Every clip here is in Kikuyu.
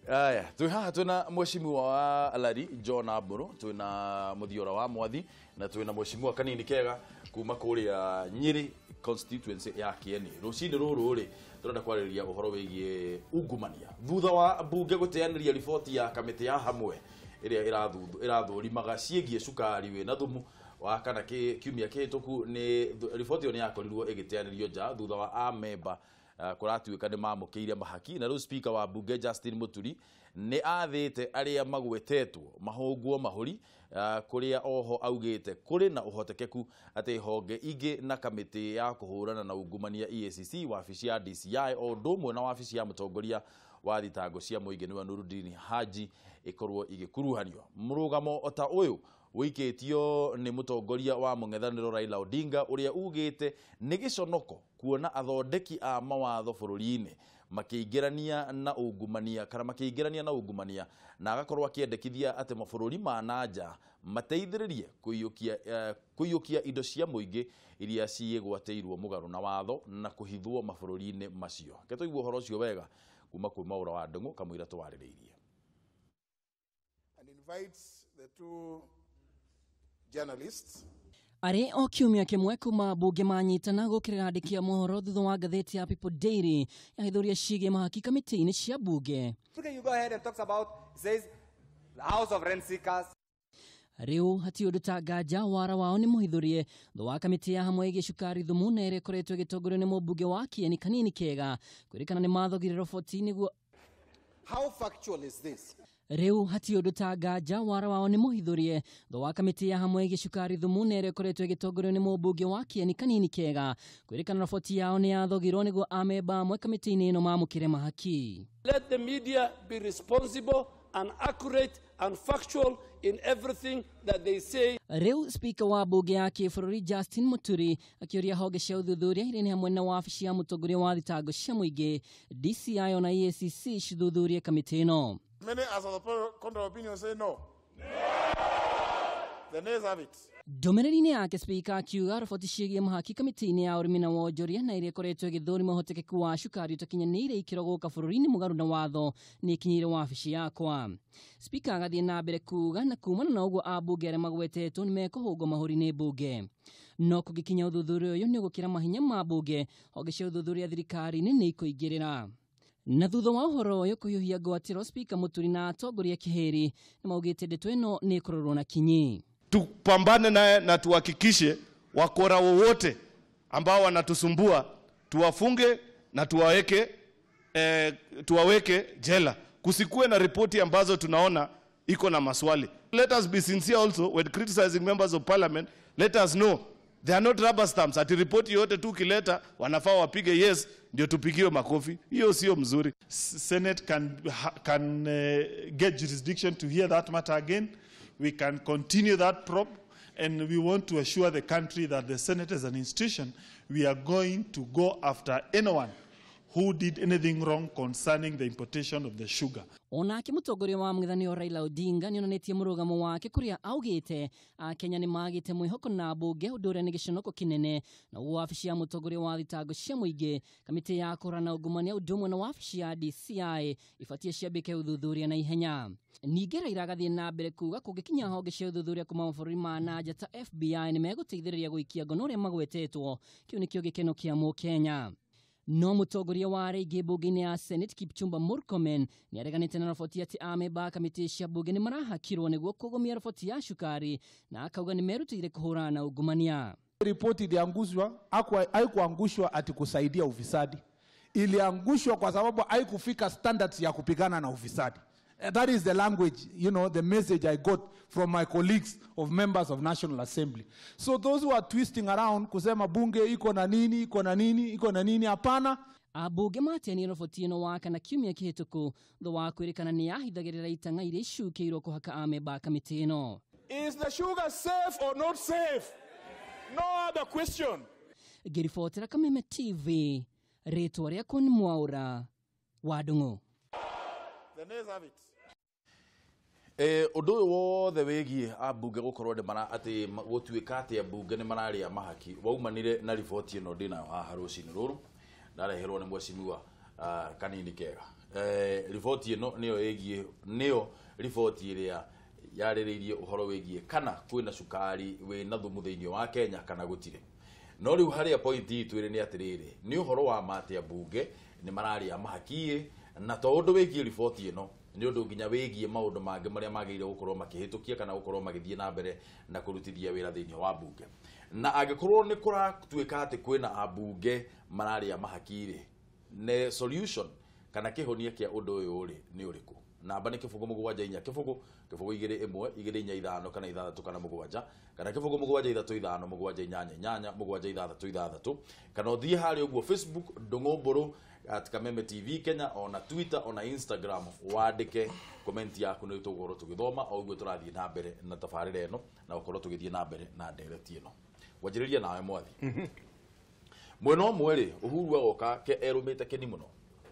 Aya, twĩ haha twĩna mheshimiwa wa Lari John Amburu, twĩna Muthiora wa Mwathi na twĩna mheshimiwa Kanini Kega kuma kũrĩa Nyĩrĩ constituency ya Kieni. Rũcinĩ rũrũ rĩ tũrenda kwarĩrĩria ũhoro wĩgiĩ ungumania thutha wa mbunge gũteanĩria riboti ya kamĩtĩ ya hamwe ĩrĩa ĩrathũrimaga ciĩgiĩ cukari wĩna thumu wa kana kiumia kĩhĩtũku. Nĩ riboti ĩyo nĩ yakorirwo ĩgĩteanĩrio nja thutha wa amemba kũratuĩka nĩ mamũkĩire mahaki, na rĩu speaker wa mbunge Justin Muturi nĩ athĩte arĩa magwetetwo mahũngwo mahũri, kũrĩa oho augĩte kũrĩ na ũhotekeku atĩ honge ingĩ na kamĩtĩ ya kũhũrana na ungumania EACC, wabici ya DCI o ũndũ ũmwe na wabici ya mũtongoria wa thitango cia mũingĩ nĩwe Nurudini Haji ĩkorwo igĩkuruhanio. Mũrũgamo o ta ũyũ wĩikĩtio nĩ mũtongoria wa mũng'ethanĩro Raila Odinga ũrĩa ugĩte nĩ gĩconoko kuona athondeki a mawatho bũrũri-inĩ makĩingĩrania na ungumania kana makĩingĩrania na ungumania, na agakorwo akĩendekithia atĩ mabũrũri ma nanja mateithĩrĩrie kũiyũkia indo cia mũingĩ iria ciĩgwatĩirwo mũgarũ na watho na kũhithwo mabũrũri-inĩ macio. Reke tũigue ũhoro ũcio wega kuma kwĩ Mwaũra wa Ndũng'ũ kamũira tũwarĩrĩirie. And invites the two journalists. Arĩ o kiumia kĩmwe kuma mbunge manyitana gũkĩrĩra andĩki a mohoro thutha wa ngathĩti ya People Daily yahithũria ciĩgiĩ mahaki kamĩtĩ-inĩ cia mbunge. You go ahead and talks about, says, the house of rent seekers. Rĩu hatirĩ ũndũ ta nganja wara wao nĩ mũhithũrie thutha wa kamĩtĩ ya hamwe ĩgiĩ cukari thumu na ĩrĩa ĩkoretwo ĩgĩtongorio nĩ mũmbunge wa Kieni Kanini Kega kwĩrĩkana nĩ mathogire roboti nĩguo. How factual is this? Rĩu hatirĩ ũndũ ta nganja wara wao nĩ mũhithũrie thutha wa kamĩtĩ ya hamwe ĩgiĩ cukari thumu na ĩrĩa ĩkoretwo ĩgĩtongorio nĩ mũmbunge wa Kieni Kanini Kega kwĩrĩkana roboti yao nĩ yathogirwo nĩguo amemba amwe kamĩtĩ-inĩ ĩno mamũkĩre mahaki. Let the media be responsible and accurate and factual in everything that they say. Rĩu speaker wa mbunge ya kĩbũrũri Justin Muturi akĩũria honge cia ũthuthuria iria nĩ hamwe na wabici ya mũtongoria wa thitango cia mũingĩ DCI na EACC cithuthurie kamĩtĩ ĩno. Many as of the contrary opinion say no. The nays have it. Ndũmĩrĩri-inĩ yake speaker akiuga roboti ciĩgiĩ mahaki kamĩtĩ-inĩ ya ũrĩmi na wonjoria na ĩrĩa ĩkoretwo ĩgĩthũrima ũhotekeku wa cukari ũtakinyanĩire ikĩro gũka bũrũri-inĩ mũgarũ na watho nĩ ĩkinyĩire wabici yakwa. Speaker agathiĩ na mbere kuga na kumana na ũguo ambunge arĩa magwetetwo nĩ mekũhũngwo mahũri nĩ mbunge. No kũngĩkinya ũthuthuria ũyũ nĩ ũgũkĩra mahinya ma mbunge, honge cia ũthuthuria thirikari-inĩ nĩ ikũingĩrĩra. Na thutha wa ũhoro ũyũ kũhiũhia ngwatĩro, Speaker Muturi na atongoria kĩhĩri nĩ maugĩte ndeto ĩno nĩ ĩkũrorwo na kinyi. Tupambane naye na tuhakikishe wakora wowote ambao wanatusumbua tuwafunge na tuwaweke jela. Kusikue na ripoti ambazo tunaona iko na maswali. Let us be sincere also when criticizing members of parliament. Let us know they are not rubber stamps. Ati ripoti yote tu ukileta wanafaa wapige yes ndio tupigiwe makofi. Hiyo sio mzuri. Senate can get jurisdiction to hear that matter again. We can continue that probe, and we want to assure the country that the Senate as an institution, we are going to go after anyone who did anything wrong concerning the importation of the sugar. Onake mũtongoria wa mũng'ethanĩro Raila Odinga nĩonanĩtie mũrũgamo wake kũrĩa augĩte Akenya nĩ magĩte mwĩhoko na mbunge ũndũ ũrĩa nĩ gĩconoko kĩnene, na ũguo wabici ya mũtongoria wa thitango cia mũingĩ kamĩtĩ ya kũhũrana na ungumania ũndũ ũmwe na wabici ya DCI ibatiĩ ciambĩke ũthuthuria na ihenya. Ningĩ Raila agathiĩ na mbere kuga kũngĩkinya honge cia ũthuthuria kuma mabũrũri ma na nja ta FBI nĩ megũteithĩrĩria gũikia ngono ũrĩa magwetetwo. Kĩu nĩkĩo gĩkeno kĩa mũkenya. No mũtongoria wa arĩa aingĩ mbunge-inĩ ya Senate Kipchumba Murkomen nĩ areganĩte na roboti atĩ amemba a kamĩtĩ cia mbunge nĩ marahakirwo nĩguo kũgũmia roboti ya cukari, na akauga nĩ merutĩire kũhũrana na ungumania. Ripoti iliangushwa, haikuangushwa ati kusaidia ufisadi. Iliangushwa kwa sababu haikufika standards ya kupigana na ufisadi. That is the language, the message I got from my colleagues of members of National Assembly. So those who are twisting around kusema bunge iko na nini, iko na nini, iko na nini, hapana. Ambunge mateanire roboti ĩno wa kana kiumia kĩhĩtũku thutha wa kwĩrĩkana nĩ yahithagĩrĩra itang'a iria icukĩirwo kũhaka amemba a kamĩtĩ ĩno. Is the sugar safe or not safe? No other question. Ngĩribotera Kameme TV, rĩtwa rĩakwa nĩ Mwaũra wa Ndũng'ũ. The nays have it. Ũndũ ũyũ wothe wĩgiĩ ambunge gũkorwo nĩ mara atĩ gũtuĩka atĩ ambunge nĩ mararĩa mahaki waumanire na riboti ĩno ndĩnayo haha rũcinĩ rũrũ ndareherwo nĩ mheshimiwa Kanini Kega. Riboti ĩno nĩyo ĩgiĩ nĩyo riboti ĩrĩa yarĩrĩirie ũhoro wĩgiĩ kana kwĩna cukari wĩna thumu thĩinĩ wa Kenya kana gũtirĩ. No rĩu harĩa point itũ ĩrĩ nĩ atĩrĩrĩ, nĩ ũhoro wa ma atĩ ambunge nĩ mararĩa mahaki, na to ũndũ wĩgiĩ riboti ĩno, nĩ ũndũ nginya wĩgiĩ maũndũ mangĩ marĩa magĩrĩire gũkorwo makĩhĩtũkia kana gũkorwo magĩthiĩ na mbere na kũrutithia wĩra thĩinĩ wa mbunge. Na angĩkorwo nĩ kũratuĩka atĩ kwĩna ambunge mararĩa mahaki rĩ, nĩ solution kana kĩhonia kĩa ũndũ ũyũ rĩ nĩ ũrĩkũ? Namba nĩ 0 7 4 0 0 2 1 2 4 5 kana 6 kana 7 kana 0 7 3 5 7 8 8 7 6 6, kana ũthiĩ harĩa ũguo Facebook Ndung'u Mburu at Kameme TV Kenya, ona Twitter ona Instagram, wandĩke comment yaku nĩ tũgũkorwo tũgĩthoma o ũguo tũrathiĩ na mbere na tabarĩra ĩno na gũkorwo tũgĩthiĩ na mbere na ndereti ĩno. Wanjĩrĩria nawe Mwathi. Mwena ũmwe rĩ, Uhuru agoka ke erũmĩte kĩni mũno,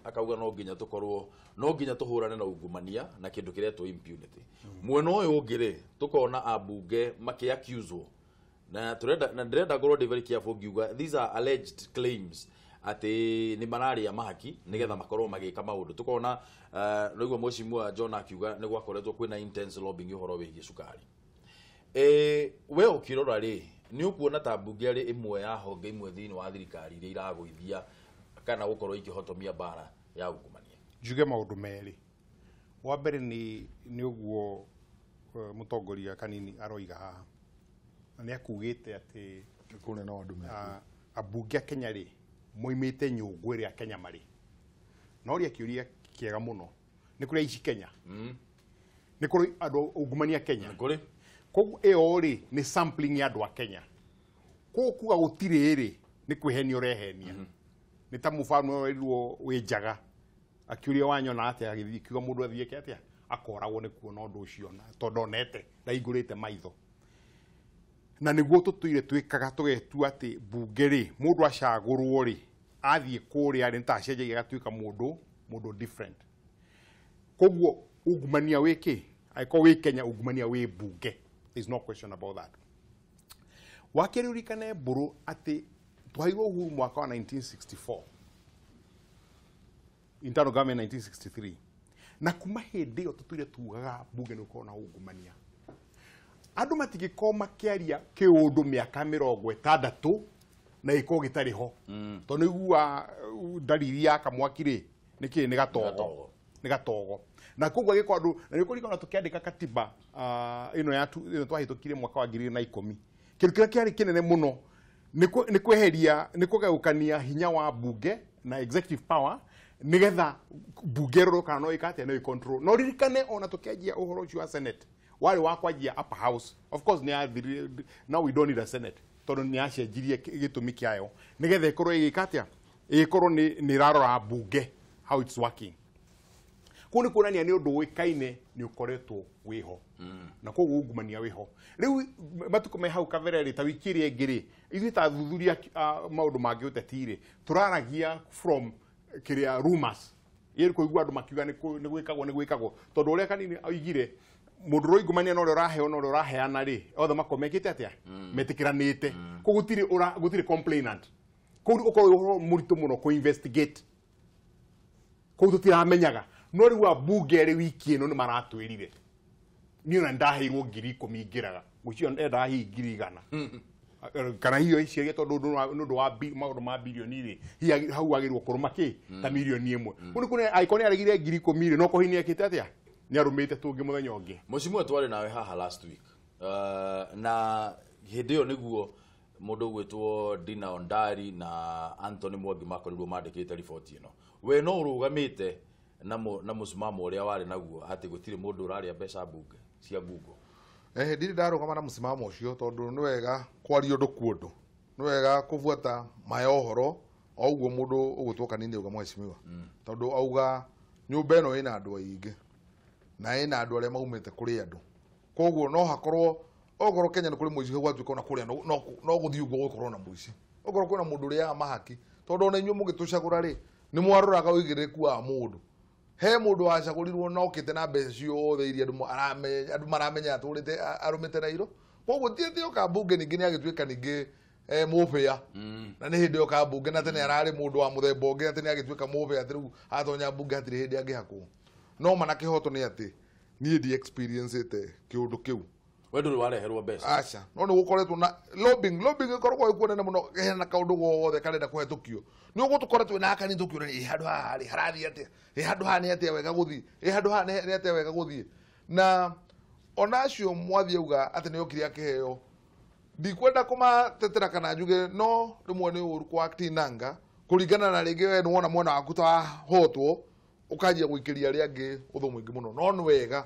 akauga no nginya tũkorwo no nginya tũhũrane na ungumania na kĩndũ kĩretwo impunity. Mwena ũyũ ũngĩ rĩ, tũkona ambunge makĩ-accuswo, na tũrenda na ndĩrenda ngorwo ndĩ very careful ngiuga these are alleged claims atĩ nĩ mararĩa mahaki nĩgetha makorwo magĩka maũndũ. Tũkona nĩguo Mheshimiwa John akiuga nĩ gwakoretwo kwĩna intense lobbying ũhoro wĩgiĩ cukari. We ũkĩrora rĩ, nĩ ũkuona ta mbunge arĩ ĩmwe ya honge imwe thĩinĩ wa thirikari iria iragũithia kana gũkorwo ikĩhotomia mbara ya ungumania? Njuge maũndũ merĩ. Wa mbere nĩ ũguo mũtongoria Kanini aroiga haha, na nĩ akugĩte atĩ ambunge a Kenya rĩ moimĩte nyũngũ ĩrĩa Kenya marĩ. Na ũria kĩũria kĩega mũno, nĩ kũrĩ aici Kenya, nĩ kũrĩ andũ ungumania Kenya, koguo ĩyo rĩ nĩ sampling ya andũ a Kenya. Koguo kuga gũtirĩ rĩ nĩ kwĩhenia ũrehenia. Nĩ ta mũbano werirwo wĩ njaga akiũria wanyona atĩa, agĩthiĩ kiuga mũndũ athiĩ eke atĩa, akoragwo nĩ kuona ũndũ ũcio tondũ onete ndaingũrĩte maitho. Na nĩguo tũtũire twĩkaga tũgetua atĩ mbunge rĩ, mũndũ acagũrwo rĩ athiĩ kũrĩa rĩ nĩ ta acenjagia agatuĩka mũndũ different. Koguo ungumania wĩ kĩ? Angĩkorwo wĩ Kenya ungumania wĩ mbunge, there is no question about that. Wa kerĩ ũririkane Mburu atĩ twaheirwo uhuru mwaka wa 1964, internal government 1963, na kuma hĩndĩ ĩyo tũtũire tugaga mbunge nĩ gũkorwo na ungumania. Andũ matingĩkorwo makĩaria kĩũndũ mĩaka 60 na gĩkorwo gĩtarĩ ho, tondũ nĩ ũiguaga ndariri ya kamwaki rĩ nĩ kĩ? Nĩ gatogo, nĩ gatogo. Na koguo agĩkorwo andũ, na nĩ ũkũririkana tũkĩandĩka katiba ĩno ya ĩno twahĩtũkire mwaka wa 2010, kĩndũ kĩrĩa kĩarĩ kĩnene mũno nĩ kweheria, nĩ kũgayũkania hinya wa mbunge na executive power nĩgetha mbunge ĩrorwo kana no ĩka atĩa, no ĩ-control. No ririkane ona tũkĩanjia ũhoro ũcio wa Senate warĩ wa kwanjia upper house, of course nĩ yathirire, now we don't need a Senate tondũ nĩ yacenjirie gĩtũmi kĩayo nĩgetha ĩkorwo ĩgĩka atĩa, ĩgĩkorwo nĩ ĩrarora mbunge how it's working. Kũu nĩ kuonania nĩ ũndũ ũĩkaine nĩ ũkoretwo wĩho, na koguo ungumania wĩho. Rĩu matukũ me hau kabere rĩ, ta wiki ĩrĩa ĩngĩ rĩ, ithuĩ ta athuthuria maũndũ mangĩ ũteti rĩ, tũraragia from kĩrĩa rumors, ĩrĩ kũigua andũ makiuga nĩ gwĩkagwo nĩ gwĩkagwo, tondũ ũrĩa Kanini oigire mũndũ ũroingumania na ũrĩa ũraheo na ũrĩa ũraheana rĩ, othe makorwo mekĩte atĩa, metĩkĩranĩte. Koguo gũtirĩ complainant. Koguo ũkorwo wĩ ũhoro mũritũ mũno kũ investigate, koguo tũtiramenyaga. No rĩu ambunge rĩ wiki ĩno nĩ maratwĩrire, niĩ ona ndaheirwo 10,000 ngĩraga gũcio endaga hihi 100,000 kana hiyo icio tondũ nĩ ũndũ wa maũndũ ma bilioni rĩ, hihi hau wagĩrĩirwo kũrũma kĩ ta 1 million. Kũu nĩ kuonania angĩkorwo nĩ aregire 10,000 rĩ, no korwo hihi nĩ ekĩte atĩa, nĩ arũmĩte tũngĩ mũthenya ũngĩ. Mheshimiwa twarĩ nawe haha last week, na hĩndĩ ĩyo nĩguo mũndũ ũgwĩtwo Dina Ondari na Anthony Mwangi makorirwo mandĩkĩte riboti ĩno. We no ũrũgamĩte na mũsimamo ũrĩa warĩ naguo atĩ gũtirĩ mũndũ ũrarĩa mbeca mbunge cia ngungo? Ndirĩ ndarũgama na mũsimamo ũcio tondũ nĩ wega kwaria ũndũ kuũndũ, nĩ wega kũbuata ma ya ũhoro o ũguo mũndũ ũgwĩtwo Kanini auga mheshimiwa, tondũ auga nyũmba ĩno ĩna andũ aingĩ na ĩna andũ arĩa maumĩte kũrĩ andũ, koguo no hakorwo okorwo Kenya nĩ kũrĩ mũici gwatuĩka ona kũrĩa no gũthiĩ ũguo gũkorwo na mũici, okorwo kwĩna mũndũ ũrĩaga mahaki, tondũ ona inyuĩ mũgĩtũcagũra rĩ nĩ mwaroraga ũigĩrĩrĩku wa mũndũ. He mũndũ wacagũrirwo na okĩte na mbeca ciothe iria andũ maramenya atũrĩte arũmĩte na iro, koguo ti atĩ oka mbunge ningĩ nĩ agĩtuĩka ningĩ Mũbĩa na nĩ hĩndĩ oka mbunge na tene ararĩ mũndũ wa mũthemba ũngĩ atĩ nĩ agĩtuĩka mũbĩa atĩ rĩu atonya mbunge hatirĩ hĩndĩ angĩhakwo. No mana kĩhoto nĩ atĩ niĩ ndi experience-ĩte kĩũndũ kĩu. We ndũrĩ wareherwo mbeca? Aca, no nĩ gũkoretwo na lobbying. Lobbying ĩkoragwo ĩkuo nene mũno, hena kaũndũ gothe karenda kũhetũkio nĩ ũgũtũkora twĩna akani tũkĩũrania ĩ handũ haha rĩ harathiĩ atĩa, ĩ handũ haha nĩ atĩa wega gũthiĩ, ĩ handũ haha nĩ atĩa wega gũthiĩ. Na ona acio mwathi auga atĩ nĩ okire akĩheo, ndikwenda kũmatetera kana njuge no rĩmwe nĩ ũru kwa tinanga kũringana na rĩngĩ we nĩwona mwena waku ta wahotwo ũkanjia gũikĩria arĩa angĩ ũthũ mũingĩ mũno. No nĩ wega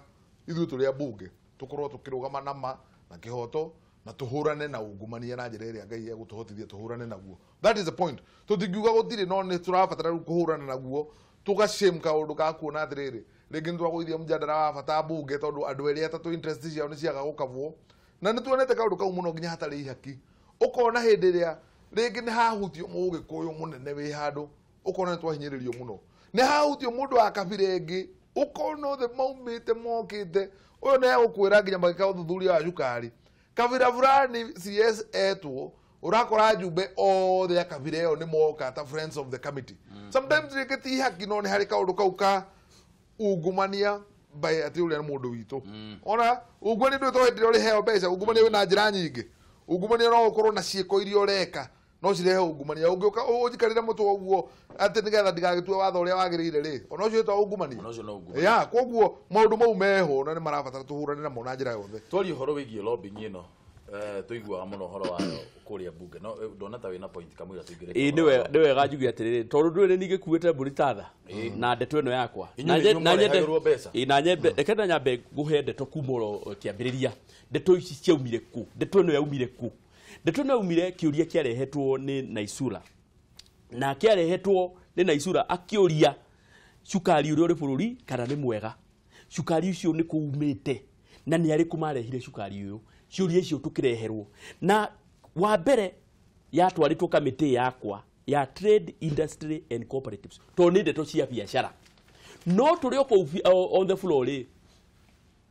ithuĩ tũrĩ ambunge tũkorwo tũkĩrũgama na ma na kĩhoto na tũhũrane na ungumania na njĩra ĩrĩa Ngai egũtũhotithia tũhũrane naguo. That is the point. Tũtingiuga gũtirĩ, no nĩ tũrabatara rĩu kũhũrana naguo, tũgashame kaũndũ ka kuona atĩrĩrĩ rĩngĩ nĩ twagũithia mũjadara wa bata mbunge tondũ andũ erĩ atatũ interest ciao nĩ ciaga gũkabwo. Na nĩ tuonete kaũndũ kau mũno nginya hatarĩ ihaki, ũkona hĩndĩ ĩrĩa rĩngĩ nĩ hahutio mũgĩkũyũ mũnene wĩ handũ, ũkona nĩ twahinyĩrĩrio mũno, nĩ hahutio mũndũ wa kabira ĩngĩ, ũkona othe maumĩte mokĩte ũyũ nĩ egũkwĩra nginya magĩka ũthuthuria wa cukari kabira fulani CS etwo, ũrakora njumbe othe a kabira ĩyo nĩ moka ta friends of the committee. Sometimes rĩngĩ ti haki, no nĩ harĩ kaũndũ kau ka ungumania by atĩ ũrĩa nĩ mũndũ witũ. Ona ungumania ndũĩ to hĩndĩ ĩrĩa ũrĩheo mbeca, ungumania wĩna njĩra nyingĩ. Ungumania no ũkorwo na ciĩko iria ũreka no cirehe ungumania. Ũngĩũka ũnjikarĩre mũtwe ũguo atĩ nĩgetha ndigagĩtue watho ũrĩa wagĩrĩire rĩ, ona ũcio wĩtagwo ungumania. Ona ũcio no ungumania. Ya, koguo maũndũ mau meho na nĩ marabatara tũhũrane namo na njĩra yothe. Twarie ũhoro wĩgiĩ lobbying ĩno, tũiguaga mũno ũhoro wayo kũrĩa mbunge, no ndona ta wĩna point kamũira tũingĩrĩte. Ĩĩ nĩ wega njuge atĩrĩrĩ, tondũ ndũrĩ nĩ ngĩkuĩte mbũri ta tha na ndeto ĩno yakwa. Inyuĩ mwarehagĩrwo mbeca? Ĩĩ, na nyembe reke na nyambe ngũhe ndeto kuma oro kĩambĩrĩria. Ndeto ici ciaumire kũ? Ndeto ĩno yaumire kũ? Ndeto ĩno yaumire kĩũria kĩarehetwo nĩ Naisura, na kĩarehetwo nĩ Naisura akĩũria cukari ũrĩa ũrĩ bũrũri kana nĩ mwega, cukari ũcio nĩ kũumĩte na nĩ arĩkũ marehire cukari ũyũ. Ciũria icio tũkĩreherwo, na wa mbere yatwarĩtwo kamĩtĩ yakwa ya Trade, Industry and Cooperatives tondũ nĩ ndeto cia biacara. No tũrĩ o kũu on the floor rĩ,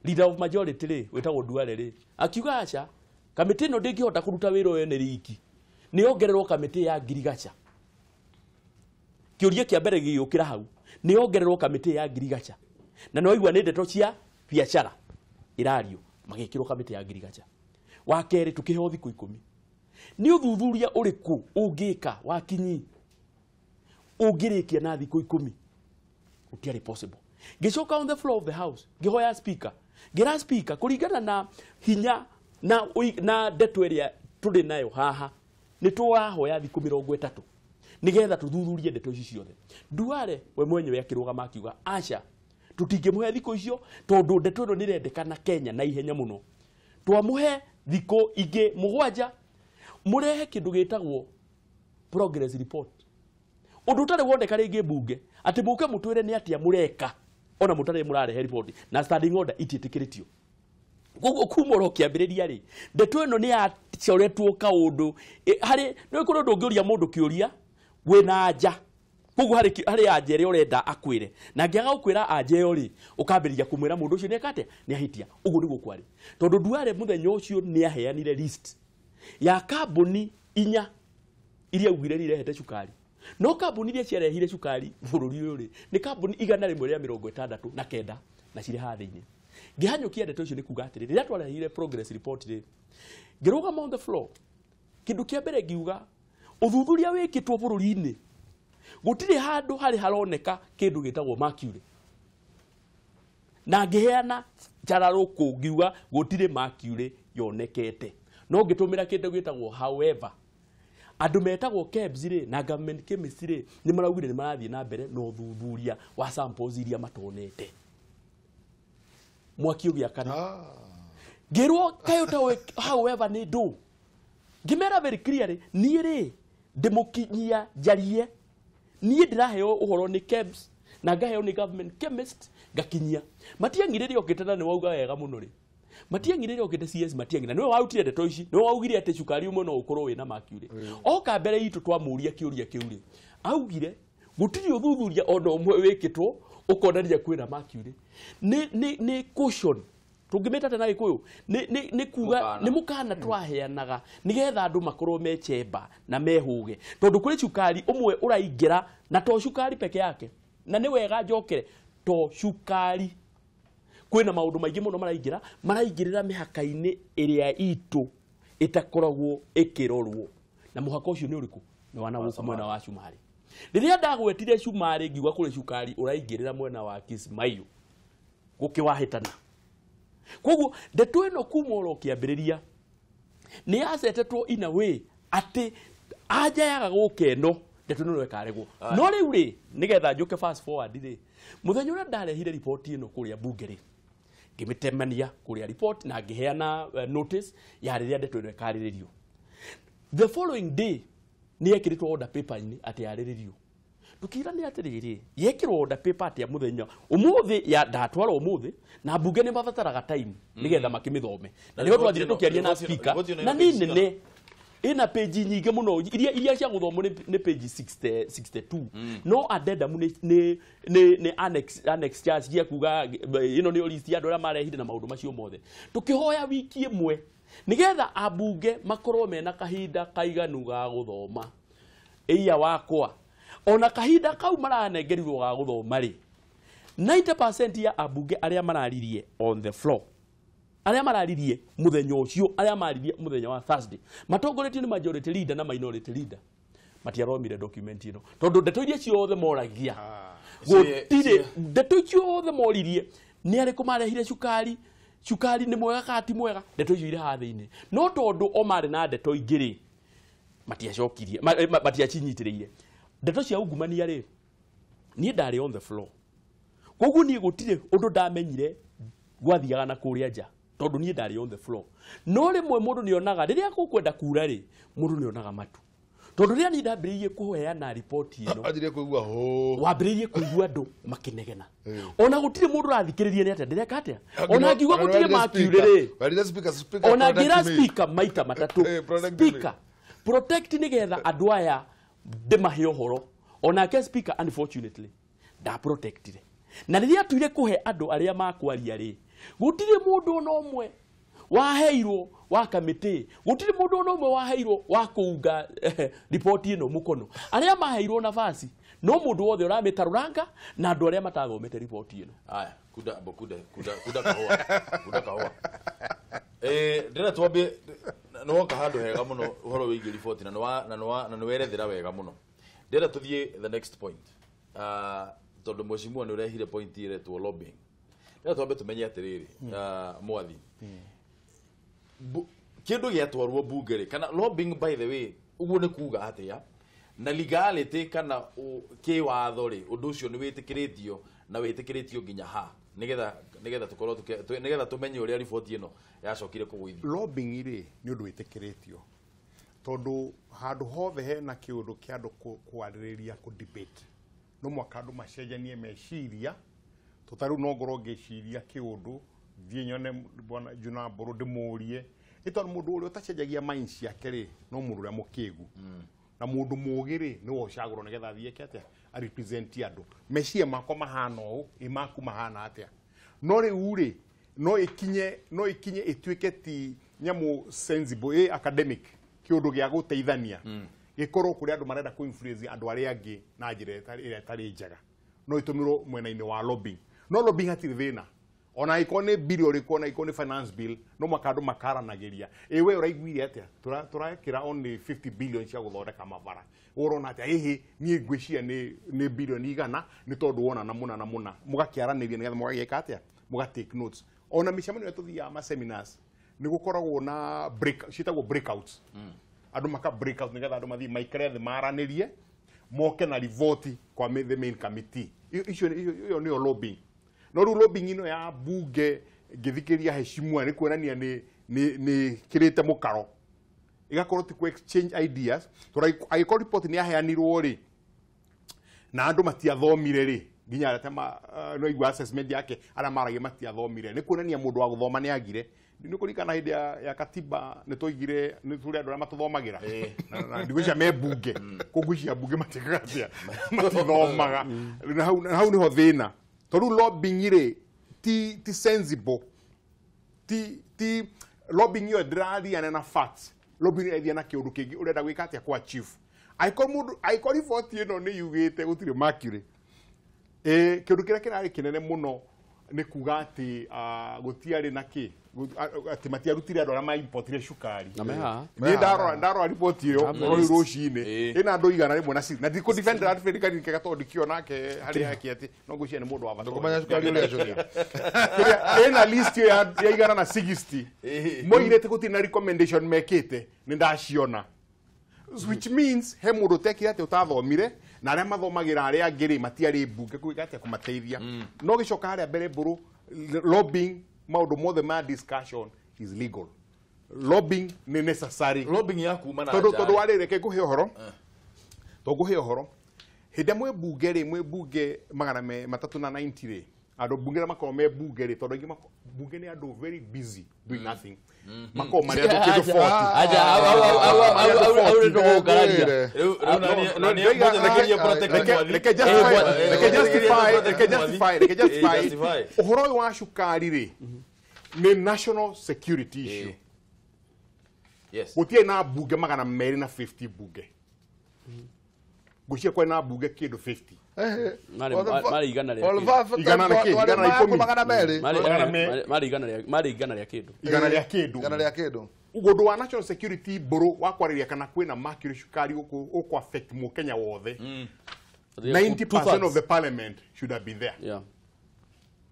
leader of majority rĩ wĩtagwo Duale rĩ akiuga aca, kamĩtĩ ĩno ndĩngĩhota kũruta wĩra ũyũ nĩ riki, nĩ yongererwo kamĩtĩ ya ngirigaca. Kĩũria kĩa mbere gĩgĩũkĩra hau, nĩ yongererwo kamĩtĩ ya ngirigaca, na nĩ waigua nĩ ndeto cia biacara ĩrario, magĩkĩrwo kamĩtĩ ya ngirigaca. Wa kerĩ tũkĩheo thikũ 10. Nĩ ũthuthuria ũrĩkũ ũngĩka wa kinyi ũngĩrĩkia na thikũ 10? Gũtiarĩ possible. Ngĩcoka on the floor of the house ngĩhoya speaker, ngĩra speaker kũringana na hinya na ndeto ĩrĩa tũrĩ nayo haha nĩ tũrahoya thikũ 30 nĩgetha tũthuthurie ndeto ici ciothe. Duale we mwenyewe akĩrũgama akiuga aca, tũtingĩmũhe thikũ icio tondũ ndeto ĩno nĩ ĩrendekana Kenya na ihenya mũno. Twamũhe thikũ ingĩ 7 mũrehe kĩndũ gĩtagwo progress report, ũndũ ũtarĩ woneka rĩngĩ mbunge atĩ mũke mũtwĩre nĩ atĩa mũreka ona mũtarĩ mũrarehe report, na standing order itiĩtĩkĩrĩtio. Koguo kuma oro kĩambĩrĩria rĩ, ndeto ĩno nĩ yacoretwo kaũndũ harĩ nĩ kũrĩ ũndũ ũngĩũria mũndũ kĩũria wĩna anja, koguo harĩ anja ĩrĩa ũrenda akwĩre, na angĩaga gũkwĩra anja ĩyo rĩ, ũkambĩrĩria kũmwĩra mũndũ ũcio nĩeka atĩa, nĩ ahĩtia. Ũguo nĩguo kwarĩ, tondũ Duale mũthenya ũcio nĩ aheanire list ya kambuni 4 iria augire nĩ irehete cukari. No kambuni iria ciarehire cukari bũrũri ũyũ rĩ, nĩ kambuni 169 na cirĩ haha thĩinĩ. Ngĩhanyũkia ndeto icio nĩ kuga atĩrĩrĩ, rĩrĩa twarehire progress report rĩ, ngĩrũgama on the floor, kĩndũ kĩa mbere ngiuga ũthuthuria wĩkĩtwo bũrũri-inĩ gũtirĩ handũ harĩ haroneka kĩndũ gĩtagwo mercury, na ngĩheana njararũkũ ngiuga gũtirĩ mercury yonekete, no ngĩtũmĩra kĩndũ gĩtagwo however. Andũ metagwo KEBS rĩ na government chemist rĩ nĩ maraugire nĩ marathiĩ na mbere na ũthuthuria wa samples iria matonete. Mwaki ũgĩakana ngĩrwo kaĩ ũtoĩ however nĩ ndũ, ngĩmera very clearly niĩ rĩ ndĩmũkinyia njarie, niĩ ndĩraheo ũhoro nĩ KEBS na ngaheo nĩ government chemist ngakinyia. Matiang'i rĩrĩa okĩte na nĩ wauga wega mũno rĩ, Matiang'i rĩrĩa okĩte CS Matiang'i na nĩwe warutire ndeto ici, nĩwe waugire atĩ cukari ũmwe no ũkorwo wĩna mercury. Oka mbere itũ twamũria kĩũria kĩu rĩ, augire gũtirĩ ũthuthuria ona ũmwe wĩkĩtwo ũkonania kwĩna mercury. Nĩ caution Tũngĩmĩta na Gĩkũyũ nĩ kuga nĩ mũkana twaheanaga nĩgetha andũ makorwo me chemba na mehũge tondũ kũrĩ cukari ũmwe ũraingĩra na to cukari peke yake na nĩ wega njokere to cukari kwĩna maũndũ maingĩ mũno maraingĩrĩra mĩhaka-inĩ ĩrĩa itũ ĩtakoragwo ĩkĩrorwo na mũhaka ũcio nĩ ũrĩkũ nĩ wa na gũkũ mwena wa Cumarĩ. Rĩrĩa ndagwetire Cumarĩ ngiuga kũrĩ cukari ũraingĩrĩra mwena wa Kismayo gũkĩwahĩtana. Koguo ndeto ĩno kuma oro kĩambĩrĩria nĩ yacetetwo in a way atĩ anja yaga gũka ĩno ndeto ĩno ĩkaregwo. No rĩu rĩ nĩgetha njũke fast forward rĩ mũthenya ũrĩa ndarehire riboti ĩno kũrĩa bunge rĩ ngĩmĩtemania kũrĩa report na ngĩheana notice ya rĩrĩa ndeto ĩno ĩkarĩrĩrio. The following day nĩ yekĩrĩtwo order paper-inĩ atĩ yarĩrĩrio. Tukira nĩ atĩrĩrĩ yekĩrwo order paper atĩa mũthenya ũmũthĩ ya ndatwarwo ũmũthĩ na mbunge nĩ mabataraga time nĩgetha makĩmĩthome na nĩho twathire tũkĩaria na speaker na nĩ nene ĩna page nyingĩ mũno iria cia gũthomwo nĩ page 62 no addendum nĩ annex charge cia kuga ĩno nĩyo list ya andũ arĩa marehire na maũndũ macio mothe. Tũkĩhoya wiki ĩmwe nĩgetha ambunge makorwo mena kahinda kaiganu ga gũthoma ĩia wakwa ona kahinda kau maranengerirwo ga gũthoma rĩ 90% ya ambunge arĩa mararirie on the floor arĩa mararirie mũthenya ũcio arĩa maririe mũthenya wa Thursday matongoretio nĩ majority leader na minority leader matiaromire document ĩno tondũ ndeto iria ciothe moragia gũtirĩ ndeto ciothe moririe nĩ arĩkũ marehire cukari cukari nĩ mwega kana ti mwega ndeto icio irĩ haha thĩinĩ no tondũ o marĩ na ndeto ingĩ rĩ matiacokirie matiacinyitĩrĩire. Ndeto cia ungumania rĩ niĩ ndarĩ on the floor koguo niĩ gũtirĩ ũndũ ndamenyire gwathiaga na kũrĩa nja tondũ niĩ ndarĩ on the floor. No rĩmwe mũndũ nĩonaga rĩrĩa gũkwenda kura rĩ mũndũ nĩonaga matu tondũ rĩrĩa niĩ ndambĩrĩirie kũheana riboti ĩno anjirie kũigua hũ wambĩrĩirie kũigua andũ makĩnegena ona gũtirĩ mũndũ ũrathikĩrĩria nĩ atĩa ndĩreka atĩa ona ngiuga gũtirĩ makiure rĩ ona ngĩra speaker maita matatũ speaker protect nĩgetha andũ aya ndĩmahe ũhoro onake speaker unfortunately ndaprotectire na rĩrĩa atuire kũhe andũ arĩa makwaria rĩ gũtirĩ mũndũ ona ũmwe waheirwo wa kamĩtĩ gũtirĩ mũndũ ona ũmwe waheirwo wa kũunga riboti ĩno mũkono arĩa maheirwo nafasi no mũndũ wothe ũramĩtarũranga na andũ arĩa matathomete riboti ĩno. Aya kuda kuda kuda kuda kahũa kuda kahũa ndĩrenda twambie nĩ woka handũ hega mũno ũhoro wĩgiĩ riboti na nĩ werethera wega mũno. Ndĩrenda tũthiĩ the next point tondũ mheshimiwa nĩ ũrehire point ĩretwo lobbying. Ndĩrenda twambe tũmenye atĩrĩrĩ mwathi kĩndũ gĩatwarwo bunge rĩ kana lobbying by the way ũguo nĩ kuga atĩa na legality kana kĩwatho rĩ ũndũ ũcio nĩ wĩtĩkĩrĩtio na wĩtĩkĩrĩtio nginya ha nĩgetha tũkorwo nĩgetha tũmenye ũrĩa riboti ĩno yacokire kũgũithio. Lobbying rĩ nĩ ũndũ wĩtĩkĩrĩtio tondũ handũ hothe hena kĩũndũ kĩa andũ kwarĩrĩria kũ debate no mwaka andũ macenjanie meciria tũta rĩu no ngorwo ngĩciria kĩũndũ thiĩ nyone bwana Juna Mbũrũ ndĩmũrie nĩ tondũ mũndũ ũrĩa ũtacenjagia mind ciake rĩ no mũndũ ũrĩa mũkĩgu na mũndũ mũũgĩ rĩ nĩwe ũcagũrwo nĩgetha athiĩ eke atĩa a represent andũ meciria makwa mahana ũũ ĩ maku mahana atĩa no rĩu rĩ no ikinye ĩtuĩke ti nyamũ sensible ĩ academic kĩũndũ gĩa gũteithania gĩkorwo kũrĩ andũ marenda kũ influence andũ arĩa angĩ na njĩra ĩrĩa ĩtarĩ njega no ĩtũmĩrwo mwena-inĩ wa lobbying. No lobbying hatirĩ thĩna ona ĩkorwo nĩ bill ũrĩkũ ona ĩkorwo nĩ finance bill no mwaka andũ makaranagĩria ĩ we ũraiguire atĩa tũrekĩra only 50 billion cia gũthondeka mabara ũrona atĩa ĩhĩ niĩ ngwĩciria nĩ billion 100 nĩ tondũ wona na mũna na mũna mũgakĩaranĩria nĩgetha mũgagĩka atĩa mũga take notes. Ona mĩcemanio ĩrĩa tũthiaga ma seminars nĩ gũkoragwo na break ciĩtagwo breakouts andũ maka breakout nĩgetha andũ mathiĩ maikare thĩ maranĩrie moke na riboti kwa the main committee. Icio ĩyo nĩyo lobbying. No rĩu lobbying ĩno ya bunge ngĩthikĩria heshimua nĩ kuonania nĩ kĩrĩte mũkaro ĩgakorwo ti ku exchange ideas tondũ angĩkorwo report nĩ yaheanirwo rĩ na andũ matiathomire rĩ nginya arĩa no igua assessment yake arĩa maragia matiathomire nĩ kuonania mũndũ wa gũthoma nĩ agire. Nĩ kũririkana hĩndĩ ya katiba nĩ twaigire nĩ tũrĩ andũ arĩa matũthomagĩra na ndigwĩciria me bunge kũngwĩciria bunge matikaga atĩa matithomaga na hau nĩho thĩna tondũ lobbying rĩ ti sensible Ti lobbying ĩyo ndĩrathiana na facts. Lobbying ĩrathiana na kĩũndũ kĩngĩ ũrenda gwĩka atĩa kwa chief. Angĩkorwo mũndũ angĩkorwo riboti ĩno nĩ yugĩte gũtirĩ mercury, kĩũndũ kĩrĩa kĩrarĩ kĩnene mũno nĩ kuga atĩ gũtiarĩ na kĩ atĩ matiarutire andũ arĩa maimportire cukari. Na me haha. Niĩ ndarora riboti ĩyo rũrĩ rũcinĩ ĩna andũ 100 na na ndikũ defend Alfred Kanini kega tondũ ndikĩo nake harĩa yake atĩ no ngwĩciria nĩ mũndũ wa bata. Ndũkũmenya cukari ũrĩa acũria. Kĩrĩa ĩna list ĩyo ya 160 moigĩte gũtirĩ na recommendation mekĩte nĩ ndaciona, which means he mũndũ ũtekire atĩ ũtathomire na arĩa mathomagĩra arĩa angĩ rĩ matiarĩ mbunge gwĩka atĩa kũmateithia. No gĩcoka harĩa mbere mbũrũ, lobbying maũndũ mothe ma discussion is legal. Lobbying nĩ necessary. Lobbying ya kuma na tondũ nja. Tondũ warĩ reke ngũhe ũhoro, tondũ ngũhe ũhoro hĩndĩ ĩrĩa mwĩ mbunge rĩ, mwĩ mbunge 390 rĩ, andũ mbunge arĩa makoragwo me mbunge rĩ, tondũ aingĩ mbunge nĩ andũ very busy doing nothing, makoragwo marĩ andũ kĩndũ 40. Aja, au nĩ ndũgũkararia. Rĩu nani mũnyethekeria protect Mwathi. Reke justify, reke justify, reke justify, reke justify. Justify. Ũhoro ũyũ wa cukari rĩ nĩ national security issue. Gũtirĩ na mbunge 250 mbunge, ngwĩciria kwarĩ na mbunge kĩndũ 50. Marĩ igana rĩa kĩndũ. Igana na kĩ? 110. 200. Marĩ igana rĩa kĩndũ. Igana rĩa kĩndũ. Igana rĩa kĩndũ. Ũndũ wa national security mbũrũ wa kwarĩria kana kwĩna mercury cukari ũkũ affect mũkenya wothe, 90% of the parliament should have been there.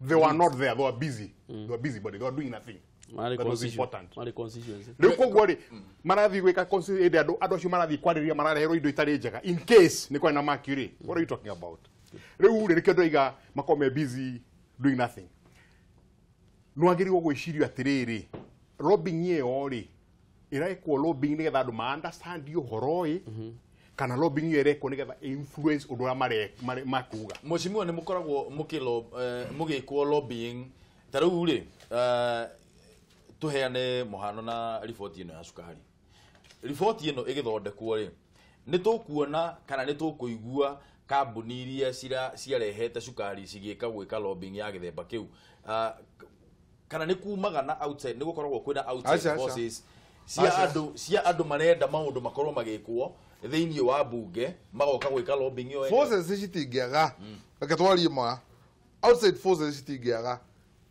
They were not there. They were busy. They were busy, but they were doing nothing Marĩ that was important. Marĩ constituency. Rĩu koguo rĩ marathiĩ gwĩka hĩndĩ andũ acio marathiĩ kwarĩria marareherwo indo itarĩ njega in case nĩ kwarĩ na mercury. What are you talking about? Rĩu rĩ nĩkĩo ndĩroiga makorwo me busy doing nothing. Nĩwagĩrĩirwo gwĩcirio atĩrĩrĩ, lobbying ĩyo rĩ ĩrekwo lobbying nĩgetha andũ ma understand ũhoro ĩ, kana lobbying ĩyo ĩrekwo nĩgetha influence ũndũ ũrĩa makuga. Mheshimiwa, nĩ mũkoragwo mũgĩkwo lobbying ta rĩu rĩ, tũheane mũhano na riboti ĩno ya cukari. Riboti ĩno ĩgĩthondekwo rĩ, nĩ tũkuona kana nĩ tũkũigua kambuni iria ciarehete cukari cigĩka gwĩka lobbying ya gĩthemba kĩu, kana nĩ kumaga na outside, nĩ gũkoragwo kwĩna outside forces cia andũ marenda maũndũ makorwo magĩkwo thĩinĩ wa bunge magoka gwĩka lobbying ĩyo. Forces citingĩaga, reke twarie ma outside forces citingĩaga,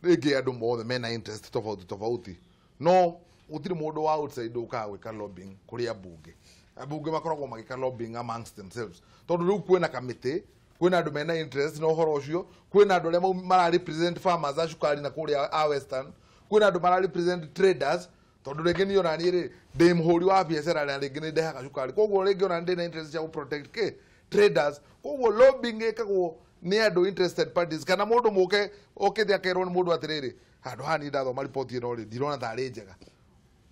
rĩngĩ andũ mothe mena interest tofauti tofauti, no gũtirĩ mũndũ wa outside ũkaga gwĩka lobbying kũrĩ ambunge. Ambunge makoragwo magĩka lobbying amongst themselves, tondũ rĩu kwĩna kamĩtĩ, kwĩna andũ mena interest na ũhoro ũcio, kwĩna andũ arĩa mara represent farmers a cukari na kũrĩa a western, kwĩna andũ mara represent traders, tondũ rĩngĩ niĩ ona niĩ rĩ ndĩ mũhũri wa biacara na rĩngĩ nĩ ndehaga cukari, koguo rĩngĩ ona ndĩ na interest cia gũ protect kĩ traders. Koguo lobbying ĩkagwo nĩ andũ interested parties, kana mũndũ mũke okĩte akerwo nĩ mũndũ atĩrĩrĩ, handũ haha niĩ ndathoma riboti ĩno rĩ ndirona tarĩ njega,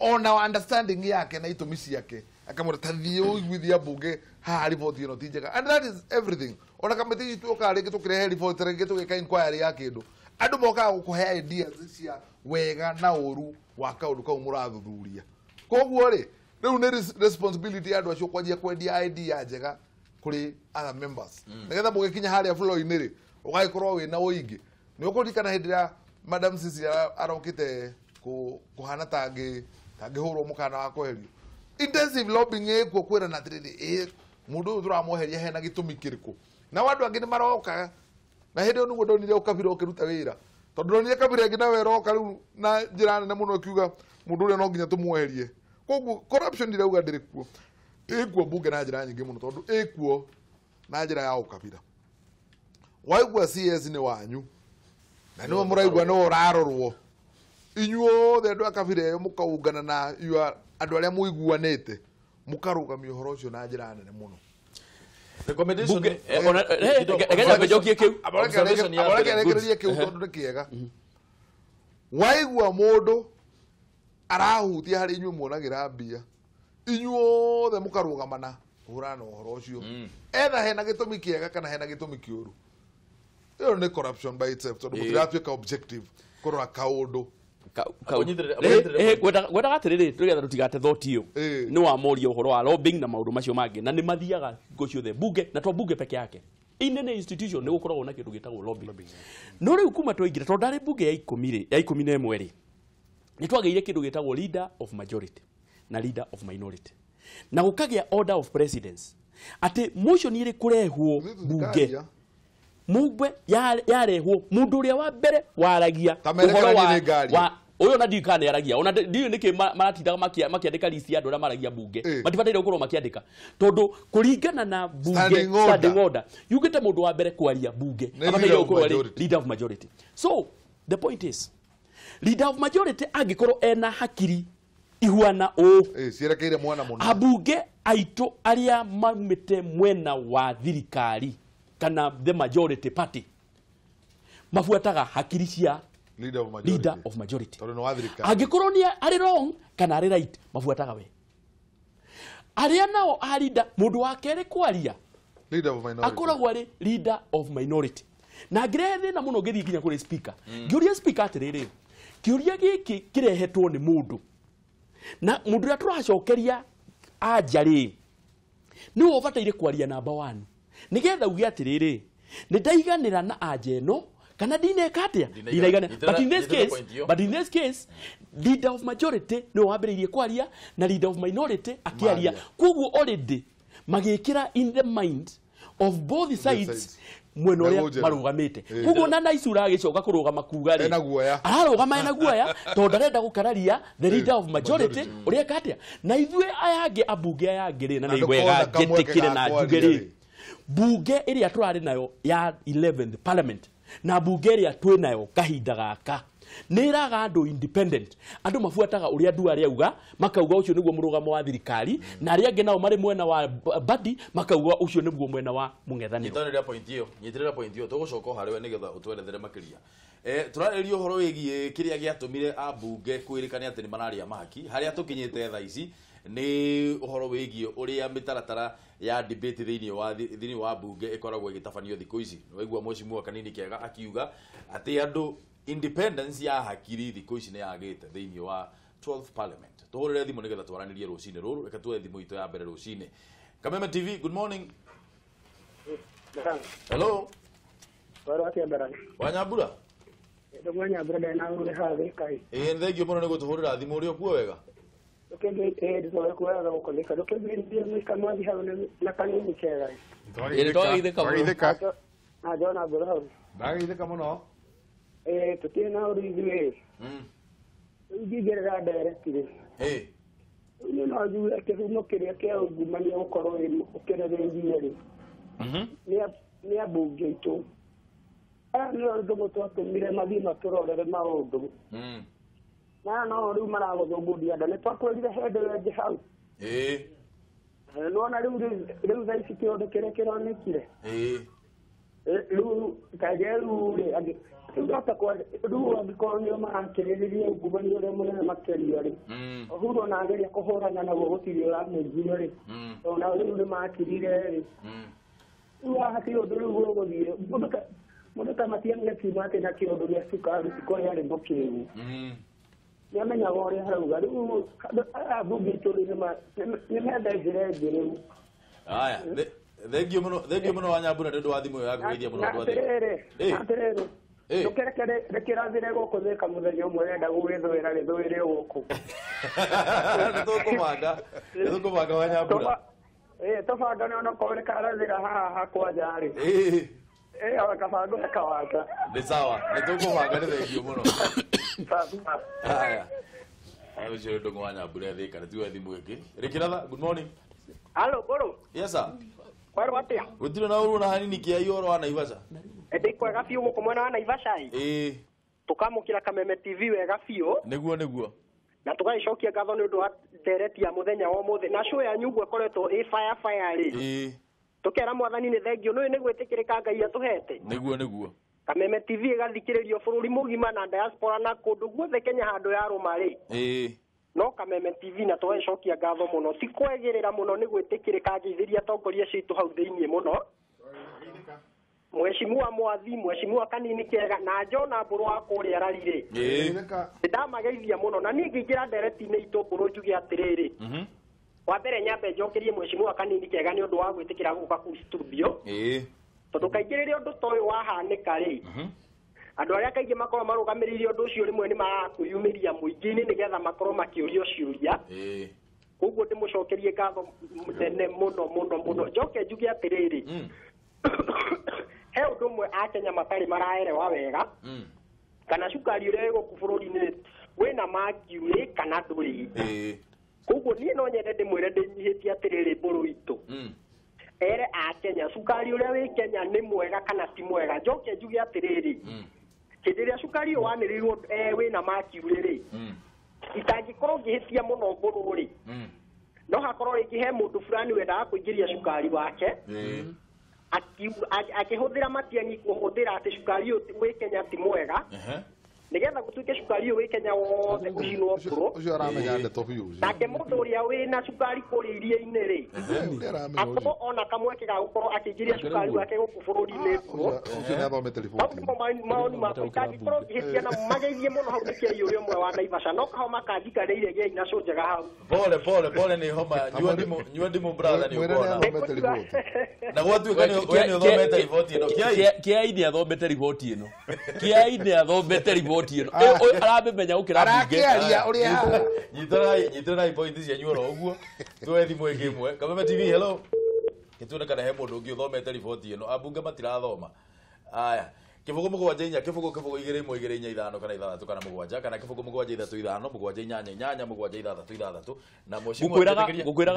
ona understanding yake na itũmi ciake akamwĩra ta thiĩ ũiguithie ambunge haha riboti ĩno ti njega, and that is everything. Ona kamĩtĩ ici tuokaga rĩngĩ tũkĩrehe riboti, rĩngĩ tũgĩka inquiry ya kĩndũ, andũ mokaga gũkũhe ideas cia wega na ũru wa kaũndũ kau mũrathuthuria. Koguo rĩ rĩu nĩ responsibility ya andũ acio kwanjia kwendia idea njega kũrĩ other members, nĩgetha mũgĩkinya harĩa floor-inĩ rĩ ũgagĩkorwo wĩna ũingĩ. Nĩ ũkũririkana hĩndĩ ĩrĩa Madam Sisi arokĩte kũhana tangĩhũrwo mũkana wa kweherio, intensive lobbying ĩkuo kwĩrana atĩrĩrĩ, ĩ mũndũ ũyũ tũramweheria hena gĩtũmi kĩrĩkũ, nao andũ angĩ nĩ maroka. Na hĩndĩ ĩyo nĩguo ndonire ũkabira ũkĩruta wĩra, tondũ ndonire kabira ĩngĩ nayo ĩroka rĩu na njĩra nene mũno ĩkiuga mũndũ ũrĩa no nginya tũmweherie. Koguo corruption ndirauga ndĩrĩ kuo, ĩkuo mbunge na njĩra nyingĩ mũno, tondũ ĩkuo na njĩra ya ũkabira. Waigua CS nĩ wanyu na nĩwe mũraigua nĩwe ũrarorwo, inyuothe andũ a kabira ĩyo mũkaungana na andũ arĩa mũiguanĩte mũkarũgamia ũhoro ũcio na njĩra nene mũno. Recommendation njokie kĩu. Abarekererie kĩu tondũ nĩ kĩega. Waigua mũndũ arahutia harĩ inyuĩ muonagĩra mbia, inyuothe mũkarũgamana kũhũrana na ũhoro ũcio, etha hena gĩtũmi kĩega kana hena gĩtũmi kĩũru. Ĩyo nĩ corruption by itself, tondũ mũtiratuĩka objective kũrora kaũndũ. Ngwendaga atĩrĩrĩ, nĩgetha tũtigate thought ĩyo, nĩ wamoria ũhoro wa lobbying na maũndũ macio mangĩ, na nĩ mathiaga hingo ciothe bunge, na to bunge peke yake, inene institution nĩ gũkoragwo na kĩndũ gĩtagwo lobbying. No rĩu kuma twaingĩra, tondũ ndarĩ bunge ya 11 rĩ, ya 11 rĩ, Nĩ twagĩire kĩndũ gĩtagwo leader of majority na leader of minority, na gũkagĩa order of precedence atĩ motion ĩrĩ kũrehwo bunge mugwe yarehwo mũndũ ũrĩa wa mbere waragia ũhoro wa uyu na ndiũĩ kana nĩaragia ona ndiũĩ nĩkĩ maratindaga makĩandĩka list ya andũ arĩa maragia bunge, matibataire gũkorwo makĩandĩka tondũ kũringana na bunge standing order yugĩte mũndũ wa mbere kwaria bunge abataire gũkorwo arĩ leader of majority. So the point is, leader of majority angĩkorwo ena hakiri ihuana ũũ cierekeire mwena mũna, abunge aitũ arĩa maumĩte mwena wa thirikari kana the majority party mabuataga hakiri cia leader of majority, leader of majority. Angikorwo ni ari wrong kana ari right mabuataga we. Aria nao a leader mundu wa keri kwaria leader of minority akoragwo ari leader of minority. Na ngirehe thina muno ngithii nginya kuri speaker, ngiuria speaker atiriri, kiuria giki kirehetwo ni mundu na mundu uria turacokeria anja ri niwe ubataire kwaria number 1 nigetha uge atiriri ni ndaiganira na anja ino kana ndineka atia ndinaigana. But in this case leader of majority no wambiririe kwaria na leader of minority akiaria, koguo already magikira in the mind of both sides mwena uria marugamite. Koguo na Naicu uragicoka kurugama kuga ri ararugama ena guoya tondu ndarenda gukararia the leader of majority uria eka atia. Na ithuĩ aya angĩ ambunge aya angĩ ri na nĩ wega njitikire na njuge ri bunge ĩrĩa tũrarĩ nayo ya 11th parliament na bunge ĩrĩa twĩ nayo kahinda gaka nĩ ĩraga andũ independent, andũ mabuataga ũrĩa andũ arĩa auga makauga ũcio nĩguo mũrũgamo wa thirikari, na arĩa angĩ nao marĩ mwena wa badi makauga ũcio nĩguo mwena wa mũng'ethanĩro. Nyitanĩra point ĩyo, nyitĩrĩra point ĩyo, tũgũcoka o harĩwe nĩgetha ũtwerethere makĩria. Tũrarĩrĩria ũhoro wĩgiĩ kĩrĩa gĩatũmire ambunge kwĩrĩkane atĩ nĩ mararĩa mahaki. Harĩa tũkinyĩte thaa ici nĩ ũhoro wĩgiĩ ũrĩa mĩtaratara ya debate thĩinĩ wa bunge ĩkoragwo ĩgĩtabanio thikũ ici. Waigua mheshimiwa Kanini Kega akiuga atĩ andũ independence ya hakiri thikũ ici nĩ yagĩte thĩinĩ wa 12th parliament. Tũhũrĩre thimũ nĩgetha twaranĩrie rũcinĩ rũrũ. Reke tuoe thimũ itũ ya mbere rũcinĩ. Kameme TV, good morning. Hello. Wanyambura? Ĩĩ nĩ thengio mũno nĩ gũtũhũrĩra thimũ. Ũrĩ o kuo wega? Ndagĩithĩka mũno. Tũtirĩ na ũru ithuĩ. Ingĩgerera ndereti rĩ, niĩ no njuge kĩhumo kĩrĩa kĩa ungumania gũkorwo ũkĩrereirie rĩ nĩ ambunge aitũ. Aya nĩo andũ twatũmire mathiĩ matũrorere maũndũ, na no rĩu maragũthũngũria nda. Nĩ twakwĩrire hĩndĩ ĩyo ĩngĩ hau. Nĩwona rĩu thaa ici kĩũndũ kĩrĩa kĩronekire rĩu kaingĩ rĩu rĩ rĩu angĩkorwo nĩo marakĩrĩrĩria ungumania ũrĩa mũnene makĩria rĩ, Uhuru ona ageria kũhũrana naguo gũtirĩ ũramũigua rĩ, ona rĩu nĩ makirire rĩ, rĩu haha ti ũndũ rĩu ũgũthiĩ mũndũ ta Matiang'i akiuma atĩ na kĩũndũ gĩa cukari ti kũrĩa arĩ mũkĩgu, nĩamenyaga ũrĩa arauga. Rĩu aya mbunge aitũ rĩ nĩmenda njĩra ĩngĩ rĩu. Aya, thengio mũno, thengio mũno Wanyambura nĩ ũndũ wa thimũ ĩyo yaku geithia mũno andũ atĩrĩrĩ. Atĩrĩrĩ, ndũkereke rĩkĩrathire gũkũ Thĩka mũthenya ũmwe ũrenda gũgĩthũĩra rĩthũĩre gũkũ. Nĩtũkũbanga, nĩtũkũbanga Wanyambura. Tũbanga nĩ onokorwo rĩkarathĩra haha hakwa nja rĩ. Kabango kawaka. Nĩ sawa, nĩtũkũbanga, nĩ thengio mũno. Haya. Ũcio nĩ Ndũng'ũ wa Nyambura Thĩka, nĩtuoe thimũ ĩngĩ. Rĩkĩratha, good morning. Hello, Mbũrũ. Yes sir. Kwerwo atĩa? Gũtirĩ na ũru na hanini kĩa ũhoro wa Naivasha. Ndĩ kwega biũ gũkũ mwena wa Naivasha ĩ. Tũkamũkĩra Kameme TV wega biũ. Nĩguo nĩguo. Na tũgagĩcokia ngatho nĩ ũndũ wa ndereti ya mũthenya wa ũmũthĩ. Na show yanyu ũguo ĩkoretwo ĩ fire fire rĩ. Tũkera mwathani nĩ thengio nĩ gwĩtĩkĩrĩka Ngai atũhete. Nĩguo nĩguo. Kameme TV ĩgathikĩrĩrio bũrũri mũgima na diaspora na kũndũ guothe Kenya handũ ya rũma rĩ. No Kameme TV na tũgagĩcokia ngatho mũno. Ti kwegĩrĩra mũno nĩ gwĩtĩkĩrĩka ngeithĩria atongoria acio aitũ hau thĩinĩ mũno. Mheshimiwa Mwathi, Mheshimiwa Kanini Kega na John Mbũrũ wa kũrĩa Rari rĩ. Nĩndamageithia mũno na niĩ ngĩingĩra ndereti-inĩ itũ Mbũrũ njuge atĩrĩrĩ. Wa mbere nyambe njokerie Mheshimiwa Kanini Kega nĩ ũndũ wa gwĩtĩkĩra gũka kũu studio. Tondũ kaingĩ rĩrĩa ũndũ ta ũyũ wahanĩka rĩ, Andũ arĩa kaingĩ makorwo marũgamĩrĩire ũndũ ũcio rĩmwe nĩ marakwĩyumĩria mũingĩ-inĩ nĩgetha makorwo makĩũrio ciũria. Koguo ndĩmũcokerie ngatho nene mũno mũno mũno. Njoke njuge atĩrĩrĩ, he ũndũ ũmwe Akenya matarĩ maraerewa wega, kana cukari ũrĩa wĩ gũkũ bũrũri-inĩ wĩna mercury kana ndũrĩ. Koguo niĩ no nyende ndĩmwĩre ndĩnyihĩtie atĩrĩrĩ, mbũrũ itũ ere Akenya cukari ũrĩa wĩ Kenya nĩ mwega kana ti mwega. Njoke njuge atĩrĩrĩ, hĩndĩ ĩrĩa cukari ũyũ wanĩrĩirwo wĩna mercury rĩ, itangĩkorwo ngĩhĩtia mũno mbũrũ rĩ, no hakorwo rĩngĩ he mũndũ fulani wendaga kũingĩria cukari wake akĩhũthĩra Matiang'i kũhũthĩra atĩ cukari ũyũ wĩ Kenya ti mwega, nĩgetha gũtuĩke cukari ũyũ wĩ Kenya wothe ũcinwo mbũrũ. Ũcio aramenya ndeto biũ ũcio. Nake mũndũ ũrĩa wĩna cukari kũrĩa iria-inĩ rĩ, akorwo ona kamweke ga gũkorwo akĩingĩria cukari wake gũkũ bũrũri-inĩ mbũrũ. Ũcio nĩ athomete riboti. Nĩmo maoni makwa, itangĩkorwo ngĩhĩtia na mageithie mũno hau nĩkĩai ũrĩa ũmwe wa Naivasha no kahoma kanjikarĩire gĩai na cũ njega hau. Pole pole pole, nĩ homa. Nyua ndimũ brother, nĩ Mwĩre nĩ ũkona. athomete riboti. Na gwatuĩka nĩ we nĩ ũthomete riboti ĩno, Kĩai. Kĩai nĩ athomete riboti ĩno. Kĩai nĩ athomete riboti ĩno. Ũyũ aramĩmenya gũkĩra mbunge. Arakĩaria ũrĩa ahana. Nyitĩrĩrai point cianyu oro ũguo, tuoe thimũ ĩngĩ ĩmwe. Kameme TV, hello. Gĩtuone kana he mũndũ ũngĩ ũthomete riboti ĩno. Ambunge matirathoma. Aya, 0 7 4 0 0 2 1 2 4 5 kana 6 kana 7 kana 0 7 3 5 7 8 8 7 6 6 na mheshimiwa. Ngũkwĩraga-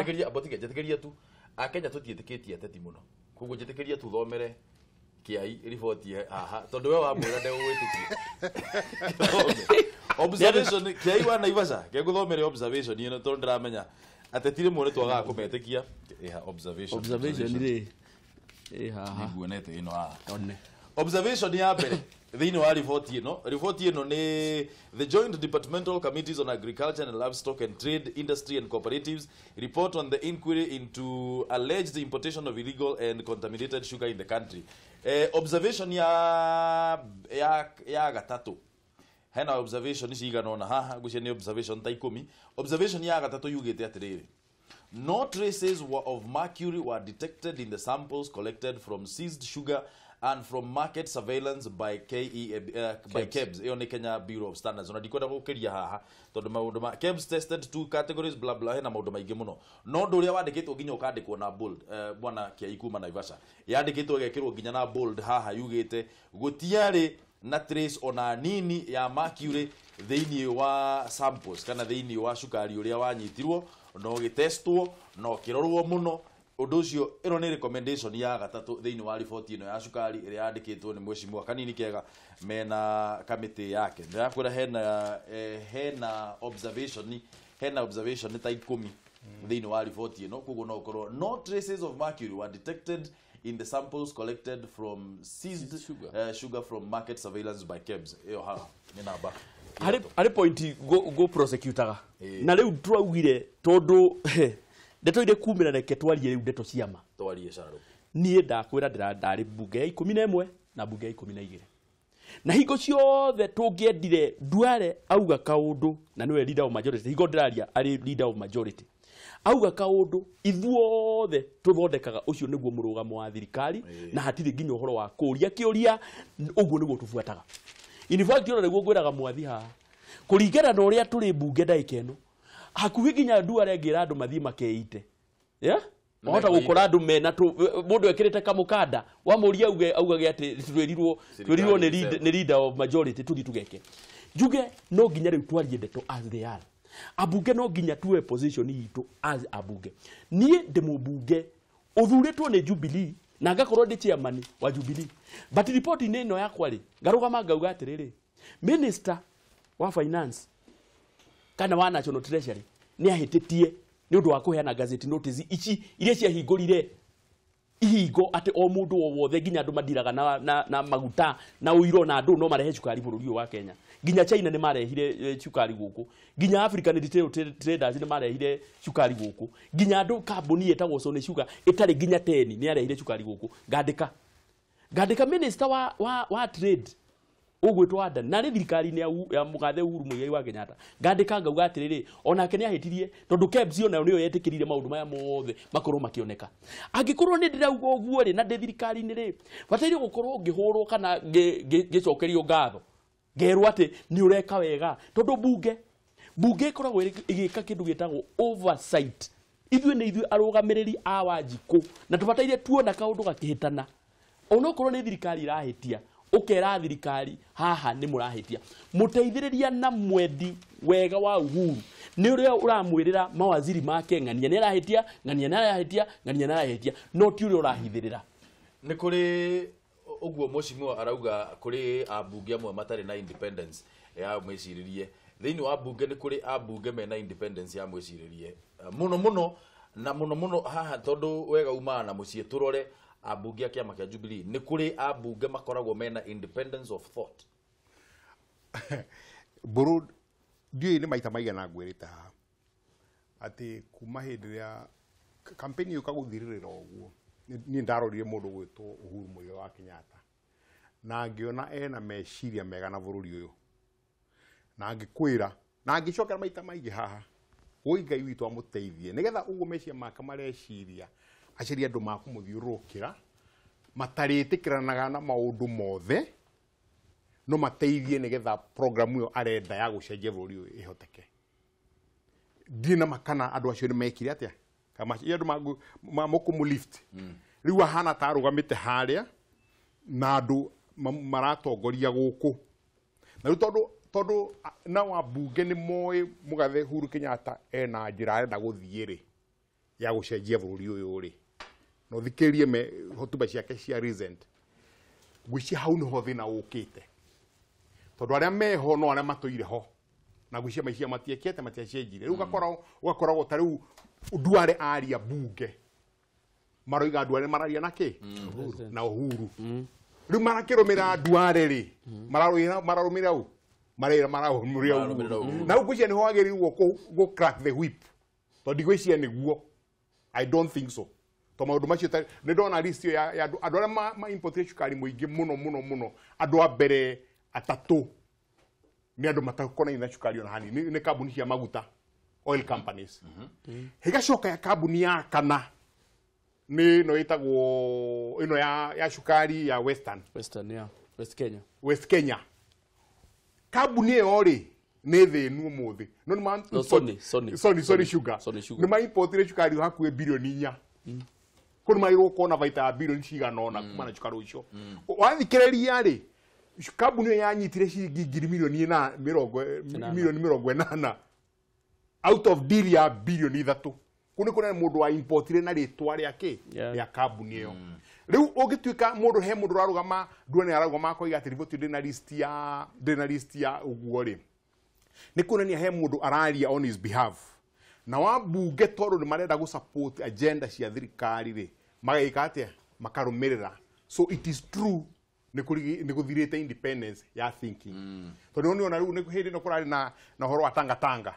Njĩtĩkĩria botige, njĩtĩkĩria tu. Akenya tũtiĩtĩkĩtie ateti mũno, koguo njĩtĩkĩria tuthomere Kĩai riboti haha, tondũ we wamwĩra ndegũgwĩtĩkia. Observation, Kĩai wa Naivasha, kengũthomere observation ĩno, tondũ ndĩramenya ateti rĩmwe nĩ twagaga kũmetĩkia. Ĩha observation? Observation rĩ, ĩ haha. Nĩnguonete ĩno haha. One. Observation ya mbere thĩinĩ wa riboti ĩno, riboti ĩno nĩ the Joint Departmental Committees on Agriculture and Livestock and Trade, Industry and Cooperatives report on the inquiry into alleged importation of illegal and contaminated sugar in the country. Observation ya gatatũ, hena observation cigana ũna haha, ngwĩciria nĩ observation ta 10. Observation ya gatatũ yugĩte atĩrĩrĩ: No traces of mercury were detected in the samples collected from seized sugar and from market surveillance by KEB, by KEBS. Ĩyo nĩ Kenya Bureau of Standards. Ona ndikwenda gũkĩria haha tondũ maũndũ ma KEBS tested two categories, blah blah, hena maũndũ maingĩ mũno. No ũndũ ũrĩa wandĩkĩtwo nginya ũkandĩkwo na bold, bwana Kĩai kuma Naivasha, yandĩkĩtwo ĩgekĩrwo nginya na bold haha, yugĩte gũtiarĩ na trace ona nini ya mercury thĩinĩ wa samples kana thĩinĩ wa cukari ũrĩa wanyitirwo na ũgĩtestwo na ũkĩrorwo mũno. Ũndũ ũcio, ĩno nĩ recommendation ya gatatũ thĩinĩ wa riboti ĩno ya cukari ĩrĩa yandĩkĩtwo nĩ mheshimiwa Kanini Kega mena kamĩtĩ yake. Ndĩrakwĩra hena observation ta 10 thĩinĩ wa riboti ĩno, koguo no ũkorwo no traces of mercury were detected in the samples collected from seized sugar from market surveillance by KEBS. Ĩyo haha nĩ namba. Harĩ point ngũ prosecutaga na rĩu twaugire, tondũ ndeto irĩ kumĩra, reke twarie rĩu ndeto ciama. Twarie caro. Niĩ ndakwĩra ndarĩ mbunge ya 11 na mbunge ya 12, na hingo ciothe tũngĩendire Duale auga kaũndũ, na nĩwe leader of majority, hingo ndĩraria arĩ leader of majority, auga kaũndũ ithuothe tũthondekaga ũcio nĩguo mũrũgamo wa thirikari, na hatirĩ nginya ũhoro wa kũũria kĩũria, ũguo nĩguo tũbuataga. In fact, ona nĩguo ngwĩraga mwathi haha, kũringana na ũrĩa tũrĩ mbunge ndagĩka ĩno, hakuhĩ nginya Duale angĩra andũ mathiĩ makeite, yeah? Wahota gũkora andũ mena mũndũ ekĩrĩte kamũkanda, wamũria auge augage atĩ twĩrirwo nĩ leader of majority tũthiĩ tũgeke. Njuge no nginya rĩu twarie ndeto as they are. Ambunge no nginya tuwe position itũ as ambunge. Niĩ ndĩ mũmbunge ũthurĩtwo nĩ Jubilee na ngakorwo ndĩ chairman wa Jubilee, but riboti-inĩ ĩno yakwa rĩ, ngarũgama ngauga atĩrĩrĩ, minister wa finance kana wa National Treasury nĩ ahĩtĩtie nĩ ũndũ wa kũheana gazette notice ici iria ciahingũrire ihingo atĩ o mũndũ o wothe, nginya andũ mandiraga na maguta na ũiro na andũ no marehe cukari bũrũri ũyũ wa Kenya. Nginya China nĩ marehire cukari gũkũ, nginya African Retail Traders nĩ marehire cukari gũkũ, nginya andũ kambuni ĩtagwo Sony Sugar ĩtarĩ nginya 10 nĩ yarehire cukari gũkũ. Ngandĩka minister wa trade Ũgwĩtwo Adan na rĩ thirikari-inĩ ya mũgathe Uhuru Muigai wa Kenyatta ngandĩka ngauga atĩrĩrĩ onake nĩ ahĩtirie tondũ KEBS onayo nĩyo yetĩkĩrire maũndũ maya mothe makorwo makĩoneka. Angĩkorwo nĩ ndĩrauga ũguo rĩ na ndĩ thirikari-inĩ rĩ bataire gũkorwo ngĩhũrwo kana ngĩcokerio ngatho ngerwo atĩ nĩ ũreka wega tondũ bunge ĩkoragwo ĩgĩka kĩndũ gĩtagwo oversight. Ithuĩ nĩ ithuĩ arũgamĩrĩri a Wanjikũ na tũbataire tuona kaũndũ gakĩhĩtana onokorwo nĩ thirikari ĩrahĩtia ũkera thirikari haha nĩ mũrahĩtia. Mũteithĩrĩria na mwendi wega wa Uhuru nĩ ũrĩa ũramwĩrĩra mawaziri make ng'ania nĩ arahĩtia, ng'ania nĩ arahĩtia, ng'ania nĩ arahĩtia, no ti ũrĩa ũrahithĩrĩra. Nĩ kũrĩ ũguo mheshimiwa arauga kũrĩ ambunge amwe matarĩ na independence ya mwĩcirĩrie. Thĩinĩ wa bunge nĩ kũrĩ ambunge mena independence ya mwĩcirĩrie mũno mũno na mũno mũno haha tondũ wega umaga na mũciĩ tũrore ambunge a kĩama kĩa Jubilee nĩ kũrĩ ambunge makoragwo mena independence of thought. Mbũrũ ndiũĩ nĩ maita maigana ngwĩrĩte haha atĩ kuma hĩndĩ ĩrĩa kampeni yũka gũthirĩrĩra ũguo niĩ ndarorire mũndũ gwĩtwo Uhuru Muigai wa Kenyatta na ngĩona ena meciria mega na bũrũri ũyũ na ngĩkwĩra na ngĩcokera maita maingĩ haha woi Ngai witũ amũteithie nĩgetha ũguo meciria make mareciria acarie andũ makũmũthiũrũrũkĩra matarĩtĩkĩranaga na maũndũ mothe no mateithie nĩgetha programu ĩyo arenda ya gũcenjia bũrũri ũyũ ĩhoteke. Ndirĩ na makana andũ acio nĩ mekire atĩa kama andũ makũmũlift rĩu ahana ta arũgamĩte harĩa na andũ maratongoria gũkũ na rĩu tondũ nao ambunge nĩ moĩ mũgathe Uhuru Kenyatta ena njĩra arenda gũthiĩ rĩ ya gũcenjia bũrũri ũyũ rĩ no thikĩrĩrie me hotuba ciake cia recent ngwĩciria hau nĩho thĩna ũkĩte tondũ arĩa meho no arĩa matũire ho na ngwĩciria maicia matiekete matiacenjirie rĩu ũgakoragwo ta rĩu Duale aria bunge maroiga Duale mararia na kĩ na Uhuru rĩu marakĩrũmĩra Duale rĩ mararũmĩra ũ marera mararũmĩra Uhuru na ngwĩciria nĩho wagĩrĩirwo gũ crack the whip tondũ ndigwĩciria nĩguo. I don't think so. To maũndũ macio nĩ ndona list ya andũ arĩa ma importire cukari mũingĩ mũno mũno mũno andũ a mbere atatũ nĩ andũ matakonainie na cukari ona hanini nĩ kambuni cia maguta oil companies. Ĩgacoka ya kambuni ya kana nĩ ĩno ĩtagwo ĩno ya cukari ya Western yeah. West Kenya kambuni ĩyo rĩ nĩ thĩnu ũmũthĩ no nĩ Sony Sugar nĩ maimportire cukari hakuhĩ bilioni 4 kũu nĩ magĩrĩirwo gũkorwo na baita ya bilioni cigana ũna kuma na cukari ũcio. Wathikĩrĩria rĩ kambuni ĩyo yanyitire ciringi ngiri milioni 80 out of deal ya bilioni 3 kũu nĩ kũrĩ mũndũ wa importire na rĩtwa rĩa kĩ rĩa kambuni ĩyo. Rĩu ũngĩtuĩka mũndũ he mũndũ ũrarũgama Duale ararũgama akoiga atĩ riboti ndĩ na list ya ũguo rĩ nĩ kuonania he mũndũ araria on his behalf na wambunge tondũ nĩ marenda gũ support agenda cia thirikari rĩ mageka atĩa makarũmĩrĩra. So it is true nĩ gũthirĩte independence ya thinking tondũ nĩ ona rĩu nĩ hĩndĩ ĩno kũrarĩ na ũhoro wa tangatanga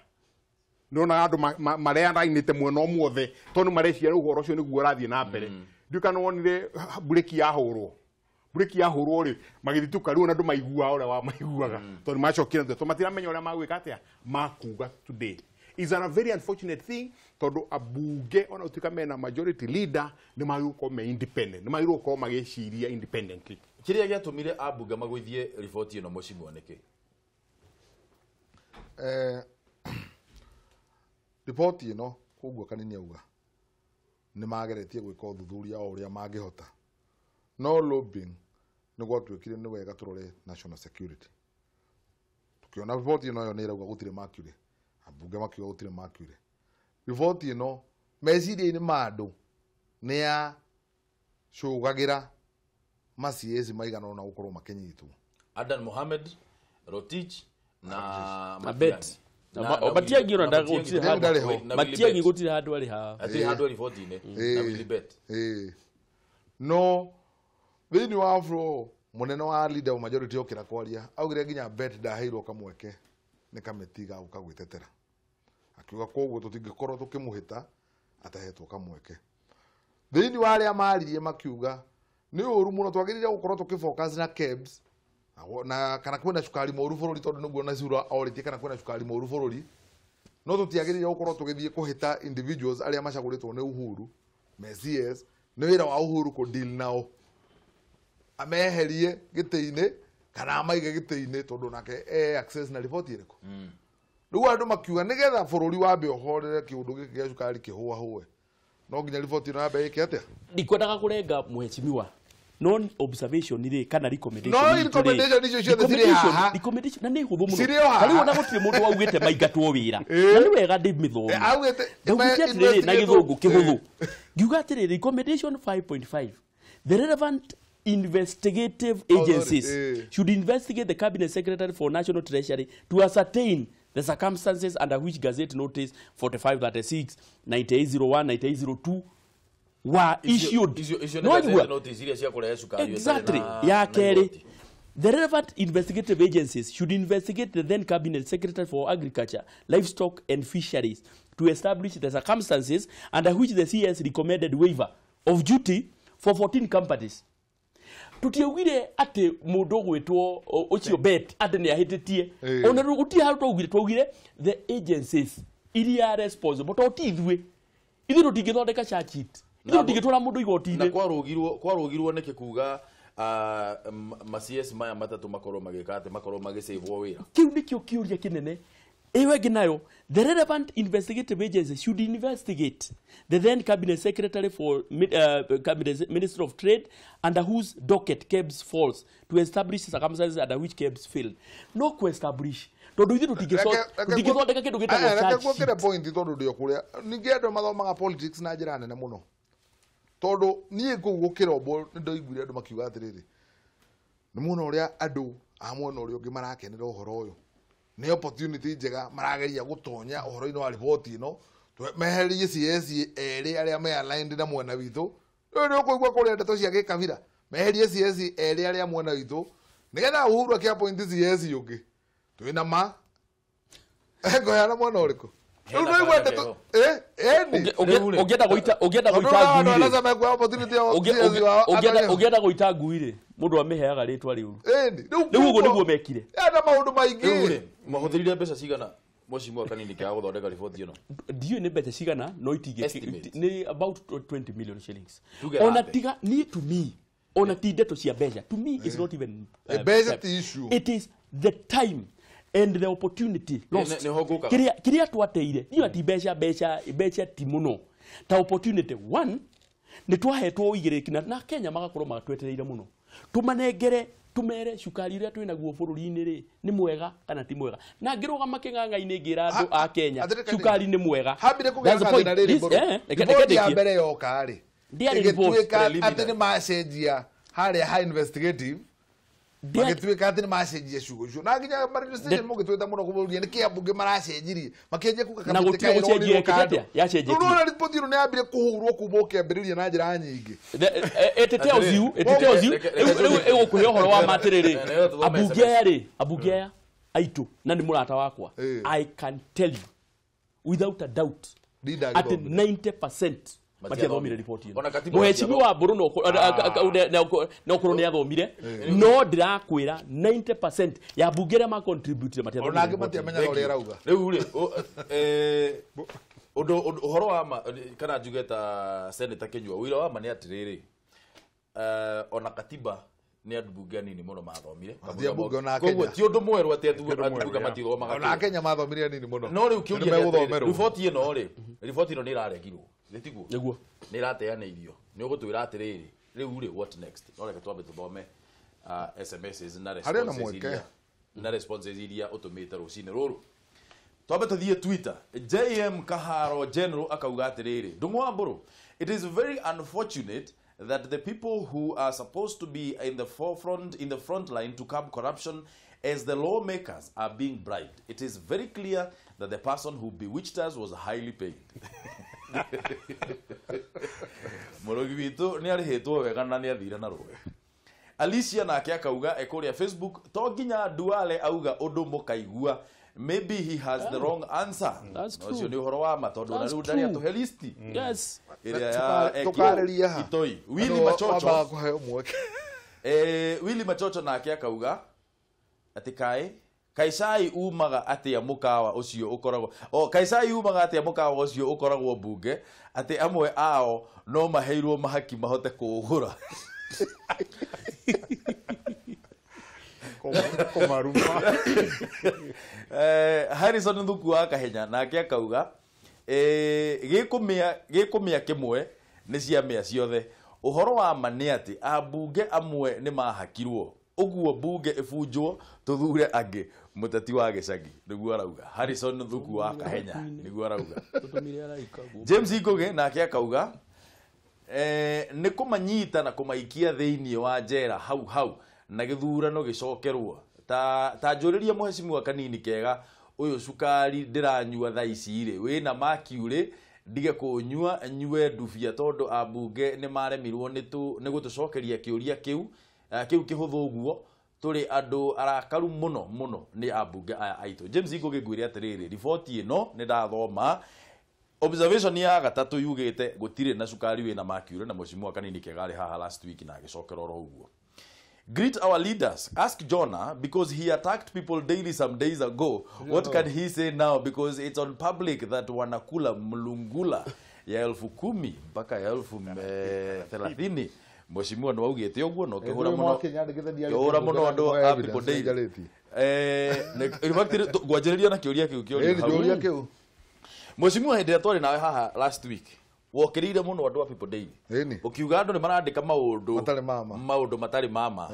nĩ andũ mareanainĩte mwena ũmwe tondũ mareciria rĩu ũhoro ũcio nĩguo ũrathiĩ na mbere. Ndiũĩ kana wonire mburĩki yahũrwo rĩ magĩthituka rĩu ona andũ maiguaga ũrĩa wamaiguaga tondũ macokire tondũ matiramenya ũrĩa magwĩka atĩa makuga today is a very unfortunate thing tondũ ambunge ona gũtuĩka mena majority leader nĩ magĩrĩirwo gũkorwo me independent nĩ magĩrĩirwo gũkorwo magĩciria independently. Kĩrĩa gĩatũmire ambunge magũithie riboti ĩno mheshimiwa nĩkĩ? Riboti ĩno koguo Kanini auga nĩ mageretie gwĩka ũthuthuria o ũrĩa mangĩhota no lobbying nĩ gwatuĩkire nĩ wega tũrore national security tukiona riboti ĩno yo nĩ ĩrauga gũtirĩ mercury ambunge makiuga gũtirĩ mercury riboti ĩno meciria-inĩ ma andũ nĩ ya cũgagĩra macieci maigana ũna gũkorwo makĩnyitwo Adan Mohamed Rotich na Bet Matiang'i ona ndagũtirĩ handũ Matiang'i gũtirĩ handũ arĩ ha atirĩ handũ riboti-inĩ na Willy Bet no thĩinĩ wa floor mũnene wa leader wa majority okĩra kwaria augire nginya Bet ndaheirwo kamweke nĩ kamĩtĩ ga gũka gwĩtetera akiuga koguo tũtingĩkorwo tũkĩmũhĩta atahetwo kamweke thĩinĩ wa arĩa maririe makiuga nĩ ũru mũno twagĩrĩire gũkorwo tũkĩfocus na KEBS Na kana kwina cukari moru bururi tondu niguo na cura oritie kana kwina cukari moru bururi no tutiagirire gukorwo tugithie kuhita individuals aria macaguritwo ni Uhuru Messias ni wira wa Uhuru ku deal nao ameherie giti-ini kana amaige giti-ini tondu nake e access na report iriku. Riu andu makiuga nigetha bururi wambe uhorere kiundu giki gia cukari kihũahũe no nginya riboti ĩno yambe ĩke atia. Ndikwendaga kurenga mheshimiwa non observation ri kana recommendation. No recommendation icio ciothe cirĩ haha. Recommendation na nĩ hũthũ mũno. Rĩu ona gũtirĩ mũndũ waugĩte maingatwo wĩra. Na nĩ wega ndĩmĩthome. Augĩte ndaugĩte atĩrĩrĩ na gĩthũngũ kĩhũthũ. Ngiuga atĩrĩrĩ recommendation 5.5 the relevant investigative agencies should investigate the cabinet secretary for national treasury to ascertain the circumstances under which Gazette Notice 4536, 9801, 9802 were issued. No, exactly. Ya kerĩ, the relevant investigative agencies should investigate the then Cabinet Secretary for Agriculture, Livestock and Fisheries to establish the circumstances under which the CS recommended waiver of duty for 14 companies. Tutiaugire ati mundu gwitwo ucio bet ati ni ahititie ona guti haru twaugire twaugire the agencies iria responsible to ti ithue ithuĩ tũtingĩthondeka charge sheet ithuĩ tũtingĩtwara mũndũ igoti-inĩ. Na kwarũgirwo nĩkĩ kuga ma CS maya matatũ makorwo magĩka atĩ makorwo magĩcĩvwo wĩra? Kĩu nĩkĩo kĩũria kĩnene. Ĩyo ĩngĩ nayo, the relevant investigative agency should investigate the then cabinet secretary for cabinet minister of trade under whose docket KEBS falls to establish circumstances under which KEBS failed. No ku establish tondu ithuĩ tũtingĩthondeka kĩndũ gĩtagwo charge sheet. Reke point tondu ndĩ o kũrĩa ningĩ andũ mathomaga politics na njĩra nene mũno tondu niĩ kũu gũkĩrombo nĩndaiguire andũ makiuga atĩrĩrĩ nĩ muona ũrĩa andũ a mwena ũrĩa ũngĩ marakenera ũhoro ũyũ nĩ opportunity njega marageria gũtonya ũhoro-inĩ wa riboti ĩno meherie CS erĩ arĩa me aligned na mwena witũ. Rĩu nĩ ũkũigua kũrĩa ndeto cia gĩkabira meherie CS erĩ arĩa mwena witũ nĩgetha Uhuru akĩ-appoint CS ũngĩ twĩna ma ngũheana mwena ũrĩkũ? Rĩu nĩũigua ndeto ũngĩenda gũita ngui ũngĩenda gũita ngui rĩ mũndũ amĩheaga rĩtwa rĩũru. Rĩu ũguo nĩguo mekire na maũndũ maingĩ. Mahũthĩrire mbeca cigana mheshimiwa Kanini kĩa gũthondeka riboti ĩno? Ndiũĩ nĩ mbeca cigana no itingĩ nĩ about 20 million shillings. Ona tiga niĩ to me ona ti ndeto cia mbeca to me is not even mbeca ti issue. It is the time and the opportunity lost. Kiria twateire niyo ati mbeca ti muno ta opportunity one ni twahetwo uigiriki na Kenya magakorwo matwetereire muno tumanengere tumere cukari uria twinaguo bururi-inĩ rĩ nĩ mwega kana ti mwega na ngĩrũgama kĩng'ang'a-inĩ ngĩra andũ a Kenya cukari nĩ mwega. Hambire kũgĩa gathĩna rĩrĩ riboti ya mbere yoka rĩ ĩgĩtuĩka atĩ nĩ macenjia harĩa ha investigative magĩtuĩka atĩ nĩ macenjia ciugo icio na nginya station mũgĩtwĩta mũno kũmũria nĩ kĩ ambunge maracenjirie makĩanjia kuga kamĩtĩ kaĩrorĩrwo kando. Rĩu nĩwona riboti ĩno nĩ yambire kũhũrwo kuma ũkĩambĩrĩria na njĩra nyingĩ. It tells you rĩu ĩgũkũhe ũhoro wa ma atĩrĩrĩ ambunge aya rĩ ambunge aya aitũ na nĩ mũrata wakwa I can tell you without a doubt at 90% matiathomire riboti ĩno. Mheshimiwa Mbũrũ no ũkorwo nĩ athomire no ndĩrakwĩra 90% ya mbunge arĩa macontributire matiathomire. Ona angĩ matiamenyaga ũrĩa arauga. Rĩu rĩ ũndũ ũhoro wa ma kana njuge ta Senator Kinyua ũira wa ma nĩ atĩrĩrĩ ona katiba nĩ andũ mbunge anini mũno mathomire koguo ti ũndũ mwerũ atĩ andũ matithomaga. Ona Kenya mathomire anini mũno. No rĩu kĩũria riboti ĩno rĩ riboti ĩno nĩ ĩraregirwo gĩtiguo nĩguo nĩ ĩrateanĩirio nĩ ũgũtwĩra atĩrĩrĩ rĩu rĩ what next? No reke twambe tũthome SMSs na responses iria na responses iria ũtũmĩte rũcinĩ rũrũ. Twambe tũthiĩ Twitter. JM Kaharo General akauga atĩrĩrĩ Ndung'u wa Mbũrũ, it is very unfortunate that the people who are supposed to be in the forefront, in the front line to curb corruption as the lawmakers are being bribed. It is very clear that the person who bewitched us was highly paid. Mũrogi witũ nĩ arĩhĩtwo wega na nĩ athire na rũĩ. Alicia nake akauga ekũrĩa Facebook to nginya Duale auga ũndũ mũkaigua maybe he has the wrong answer. That's true. Ũcio nĩ ũhoro wa ma tondũ na rĩu ndarĩ atũhe listi. Yes. Ĩrĩa ya tũkarĩria ha Itoi. Willy Machocho. Willy Machocho nake akauga Atĩ kaĩ Kaicai umaga atia mukawa ucio ukoragwo o Kaicai umaga atia mukawa ucio ukoragwo bunge ati amwe ao no maheirwo mahaki mahote kuugura Komaruma. Harrison Thuku wa Kahenya nake akauga gikumia kimwe ni cia mĩa ciothe uhoro wa ma nĩ atĩ ambunge amwe nĩ mahakirwo uguo bunge ibunjwo tuthure angĩ muteti wa gĩcagi nĩguo arauga Harrison Thuku wa Kahenya nĩguo arauga James Ngugi nake akauga nĩ kũmanyita na kũmaikia thĩinĩ wa njera hau hau na gĩthurano gĩcokerwo ta njũrĩrie mũhecimiwa kanini kega ũyũ cukari ndĩranyua thaa ici rĩ wĩna mercury ndige kũnyua nyue ndubia tondũ ambunge nĩ maremirwo nĩ gũtũcokeria kĩũria kĩu kĩu kĩhũthũ ũguo tũrĩ andũ arakaru mũno mũno nĩ ambunge aya aitũ. James Ngugi ngwĩre atĩrĩrĩ riboti ĩno nĩ ndathoma observation ya gatatũ yugĩte gũtirĩ na cukari wĩna mercury na mũhecimiwa kanini kega arĩ haha last week na agĩcokera oro ũguo. Greet our leaders. Ask Jonah because he attacked people daily some days ago. What can he say now? Because it's on public that wanakula mlungula ya 10,000 mpaka ya 30,000. Mheshimiwa no augĩte ũguo no kĩhũra mũno. Kĩhũra mũno andũ a People Daily. In fact ngwanjĩrĩria na kĩũria kĩu kĩũria kĩu. Mheshimiwa hĩndĩ ĩrĩa twarĩ nawe haha last week wokĩrĩire mũno andũ a People Daily ukiuga andũ nĩ marandĩka maũndũ matarĩ mama.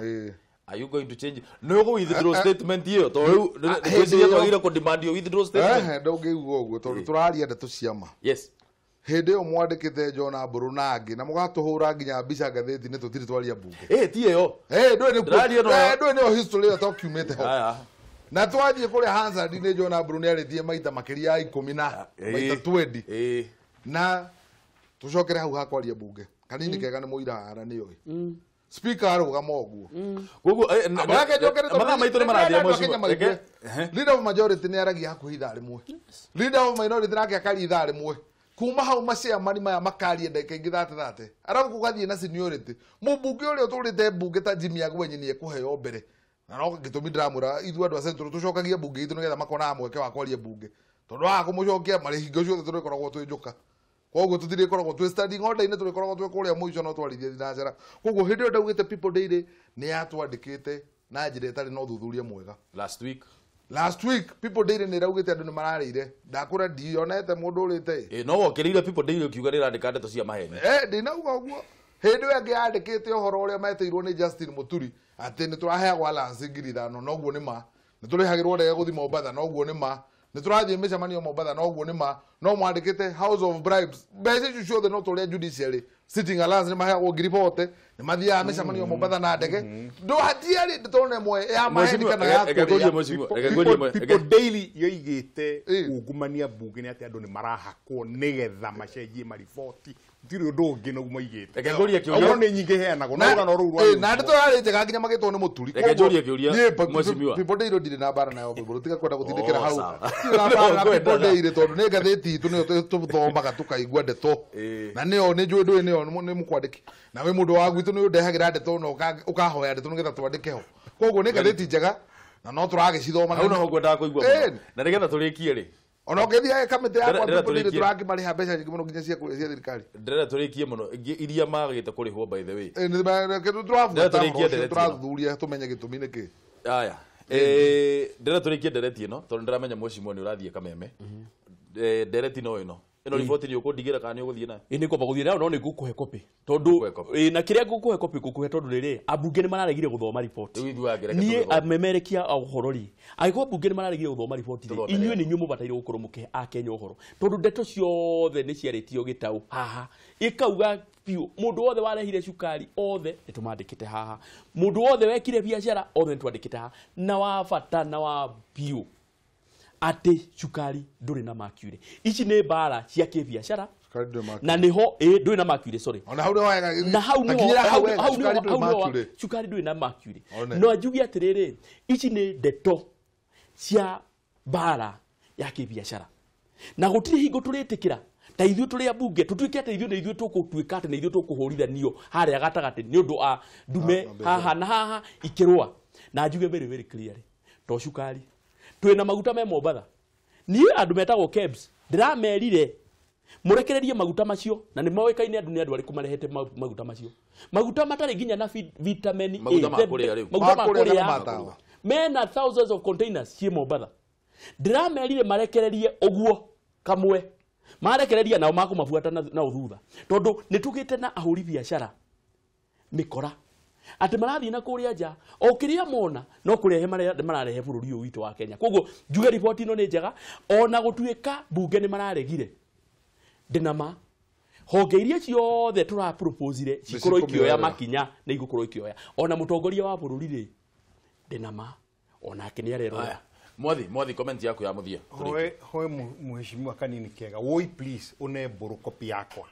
Are you going to change? Nĩ ũgũ withdraw statement ĩyo tondũ rĩu ngwĩciria twagĩrĩire kũ demand you withdraw statement. Ndũngĩuga ũguo tondũ tũraria ndeto cia ma. Yes. Hĩndĩ ĩyo mwandĩkĩte John Mburu na angĩ na mũgatũhũra nginya mbica ngathĩti-inĩ tũtirĩ twaria bunge. Ti ĩyo. Ndũĩ nĩyo history ĩyo tũkiumĩte ho. Na twathiĩ kũrĩa Hansard nĩ John Mburu nĩarĩtie maita makĩria ya 10 na maita 20. Na tucokere hau hakwaria bunge kanini kega nĩ mũira hara nĩ oĩ speaker arũgama ũguo koguo mathaa maitũ nĩ marathiĩ mheshimiwa. Leader of majority nĩ aragia hakuhĩ ithaa rĩmwe, leader of minority nake akaria ithaa rĩmwe, kuma hau maciamani maya makaria ndagĩka ingĩ 30 arabu gũgathiĩ na seniority mũmbunge ũrĩa ũtũrĩte mbunge ta Jimmy Agwenyi nĩ ekũheo mbere na no gĩtũmi ndĩramwĩra ithuĩ andũ a Central tũcokagia mbunge itũ nĩgetha makonaga mweke wa kwaria mbunge tondũ waga kũmũcokia marĩ hingo ciothe tũrĩkoragwo twĩ njũka koguo tũtirĩkoragwo twĩ standing order-inĩ tũrĩkoragwo twĩ kũrĩa mũico no twarithie thinacera. Koguo hĩndĩ ĩyo ndaugĩte People Daily nĩ yatwandĩkĩte na njĩra ĩtarĩ na ũthuthuria mwega. Last week People Daily nĩ ĩraugĩte andũ nĩ mararĩire ndakũra ndionete mũndũ ũrĩte. No wokĩrĩire People Daily ũkiuga rĩrandĩka ndeto cia maheni. Ndinauga ũguo hĩndĩ ĩyo ĩngĩ yandĩkĩte ũhoro ũrĩa metĩirwo nĩ Justin Muturi atĩ nĩ tũraheagwo allowance 5,000 noguo nĩ ma, nĩ tũrĩhagĩrwo ndege gũthiĩ Mombatha noguo nĩ ma, nĩ tũrathiĩ mĩcemanio Mombatha noguo nĩ ma, no mwandĩkĩte House of Bribes mbeca icio ciothe no tũrĩa judiciary sitting allowance nĩ maheagwo 40,000 nĩ mathiaga mĩcemanio Mombatha na ndege ndũhatiarĩ ndeto na ĩmwe ya maheni kana ya kũrĩa. People Daily yoigĩte ungumania bunge nĩ atĩ andũ nĩ marahakwo nĩgetha macenjie mariboti gũtirĩ ũndũ ũngĩ noguo maigĩte. Reke ngũrie kĩũria. Nĩ nyingĩ heanagwo no rũgano rũu rwa na ndeto yarĩ njega nginya magĩtwo nĩ Mũturi. Reke njũrie kĩũria mheshimiwa. People Daily ndirĩ na mbara nayo Mburu tiga kwenda gũtindĩkĩra hau. Ndirĩ na mbara na People Daily tondũ nĩ ngathĩti itũ nĩyo tũthomaga tũkaigua ndeto na nĩyo nĩ njũĩ ndũĩ nĩyo nĩ mũkwandĩki na wĩ mũndũ wa gwitũ nĩ ũndehagĩra ndeto na ũkahoya ndeto nĩgetha twandĩke ho. Koguo nĩ ngathĩti njega na no tũragĩcithoma. Hau noho ngwendaga kũigua mũno na nĩgetha tũrĩkie rĩ ona ũngĩthiĩ kamĩtĩ yakwa People Daily tũrakĩmarĩha mbeca nyingĩ mũno nginya cia thirikari. Ndĩrenda tũrĩkie mũno iria magĩte kũrĩhwo by the way. Tũrathuthuria tũmenye gĩtũmi nĩkĩ. Aya ndĩrenda tũrĩkie ndereti ĩno tondũ ndĩramenya mheshimiwa nĩ ũrathiĩ Kameme. Ndereti no ĩno ĩno riboti nĩ ũkũndigĩra kana nĩ ũgũthiĩ nayo? Nĩ ngwamba gũthiĩ nayo no nĩ ngũkũhe copy tondũ na kĩrĩa ngũkũhe copy ngũkũhe tondũ rĩrĩ ambunge nĩ mararegire gũthoma riboti. Niĩ amemerekia ũhoro rĩ angĩkorwo ambunge nĩ mararegire gũthoma riboti rĩ inyuĩ nĩ inyuĩ mũbataire gũkorwo mũkĩhe akenya ũhoro tondũ ndeto ciothe nĩ ciarĩtio gĩtaũ haha ĩkauga biũ mũndũ wothe warehire cukari othe nĩ tũmandĩkĩte haha, mũndũ wothe wekire biacara othe nĩ twandĩkĩte haha, na wa bata na wa biũ atĩ cukari ndũrĩ na mercury. Ici nĩ mbara cia kĩbiacara na nĩho ndũrĩ na mercury sorry ona hau nĩho na hau nĩho cukari ndũrĩ na mercury. No njuge atĩrĩrĩ ici nĩ ndeto cia mbara ya kĩbiacara na gũtirĩ hingo tũrĩtĩkĩra ta ithuĩ tũrĩ ambunge tũtuĩke atĩ ithuĩ nĩ ithuĩ tũgũtuĩka atĩ nĩ ithuĩ tũkũhũrithanio harĩa gatagatĩ nĩ ũndũ a ndume haha na haha ikĩrũa. Na njuge very very clearly To cukari. Twina maguta me Mombatha. Niĩ andũ metagwo KEBS ndĩramerire murekererie maguta macio na nĩ moĩkaine andũ nĩ andũ arĩkũ marehete maguta macio. Maguta matarĩ nginya na vitamin A. Maguta ma kũrĩa rĩu. Maguta ma kũrĩa. Mena thousands of containers ciĩ Mombatha. Ndĩramerire marekererie ũguo kamwe. Marekereria nao makũmabuata na ũthutha. Tondũ nĩ tũgĩte na ahũri biacara mĩkora. Atĩ marathiĩ na kũrĩa nja o kĩrĩa mona no kũrehe mararehe bũrũri ũyũ witũ wa Kenya. Koguo njuge riboti ĩno nĩ njega ona gũtuĩka mbunge nĩ mararegire. Ndĩna ma honge iria ciothe tũraproposire cikorwo ikĩoya makinya nĩ igũkorwo ikĩoya. Ona mũtongoria wa bũrũri rĩ ndĩna ma onake nĩ arerora. Mwathi comment yaku ya mũthia. Hoe mheshimiwa Kanini Kega, woi please une mbũrũ copy yakwa.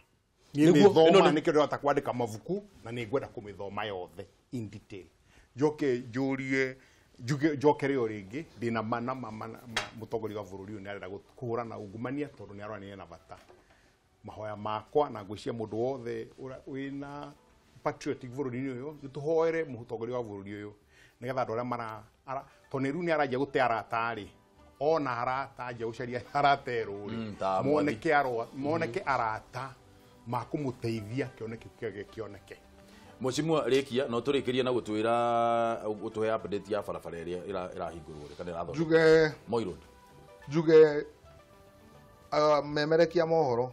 Niĩ mĩthoma nĩkĩo ndĩrahota kwandĩka mabuku na nĩ ngwenda kũmĩthoma yothe in detail. Njoke njũrie njokere o rĩngĩ ndĩna ma na ma mũtongoria wa bũrũri ũyũ nĩ arenda kũhũrana na ungumania tondũ nĩ arona nĩ ena bata. Mahoya makwa na ngwĩciria mũndũ wothe wĩna patriotic bũrũri-inĩ ũyũ nĩ tũhoere mũtongoria wa bũrũri ũyũ nĩgetha andũ arĩa mara tondũ rĩu nĩ aranjia gũte arata rĩ ona arata anjia gũcaria arata erũ rĩ moneke arata makũmũteithia kĩoneke kĩage kĩoneke. Mheshimiwa Rikia no tũrĩkĩrie na gũtwĩra gũtũhe update ya barabara ĩrĩa ĩrahingũrwo rĩ kana ĩrathondekwo. Njuge Moi Road. Njuge memerekia mohoro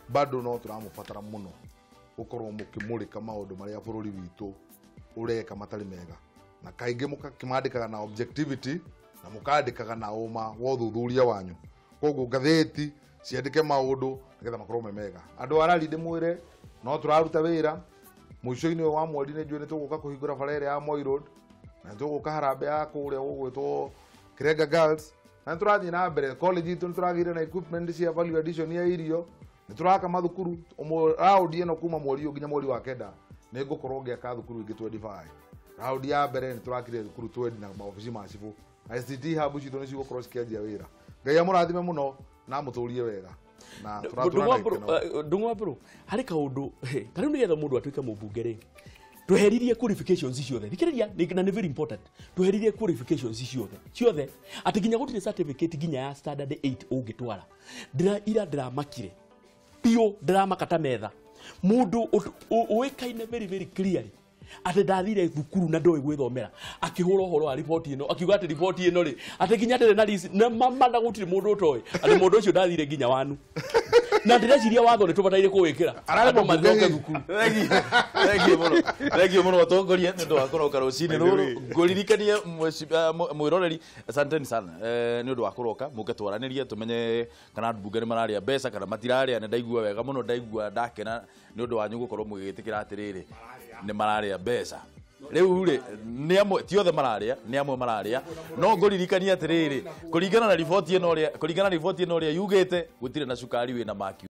bado no tũramũbatara mũno gũkorwo mũkĩmũrĩka maũndũ marĩa bũrũri witũ ũreka matarĩ mega na kaingĩ mũkakĩmandĩkaga na objectivity na mũkandĩkaga na ũma wa ũthuthuria wanyu. Koguo ngathĩti ciandĩke maũndũ nĩgetha makorwo me mega. Andũ a rari ndĩmwĩre no tũraruta wĩra mũico-inĩ ũyũ wa mweri nĩ njũĩ nĩ tũgũka kũhingũra bara ĩrĩa ya Moi Road na nĩ tũgũka harambee ya kũrĩa gũgwĩtwo Kirenga Girls na nĩ tũrathiĩ na mbere college itũ nĩ tũragĩire na equipment cia value addition ya irio nĩ tũraka mathukuru raundi ĩno kuma mweri ũyũ nginya mweri wa kenda nĩ ngũkorwo ngĩaka thukuru ingĩ 25. Raundi ya mbere nĩ tũrakire thukuru 20 na maobici ma cibũ. ICT hub citũ nĩ cigũkorwo cikĩanjia wĩra. Ngai amũrathime mũno na amũtũrie wega. Na Ndung'u Mbũrũ harĩ kaũndũ ta rĩu nĩgetha mũndũ atuĩke mũmbunge rĩ tweheririe qualifications ciothe thikĩrĩria na nĩ very important tweheririe qualifications ciothe atĩ nginya gũtirĩ certificate nginya ya standard 8 ũngĩtwara. Ira ndĩramakire biũ ndĩramaka ta metha mũndũ ũĩkaine very very clearly atĩ ndathire thukuru na ndoĩ gwĩthomera akĩhũra ũhoro wa riboti ĩno akiuga atĩ riboti ĩno rĩ atĩ nginya ndĩrĩ na list na mama na gũtirĩ mũndũ ũtoĩ atĩ mũndũ ũcio ndathire nginya wanu na ndĩreciria watho nĩ tũbataire kũwĩkĩra andũ mathoke thukuru. Thengiũ mũno atongoria nĩ ũndũ wa kũroka rũcinĩ rũrũ ngũririkanie mwĩroreri asanteni sana nĩ ũndũ wa kũroka mũke twaranĩrie tũmenye kana mbunge nĩ mararĩa mbeca kana matirarĩa. Nĩ ndaigua wega mũno ndaigua ndakena nĩ ũndũ wanyu gũkorwo mũgĩgĩtĩkĩra atĩrĩrĩ nĩ mararĩa mbeca. Rĩu rĩ nĩ amwe ti othe mararĩa nĩ amwe mararĩa no ngũririkanie atĩrĩrĩ kũringana na riboti ĩno ũrĩa yugĩte gũtirĩ na cukari wĩna maki.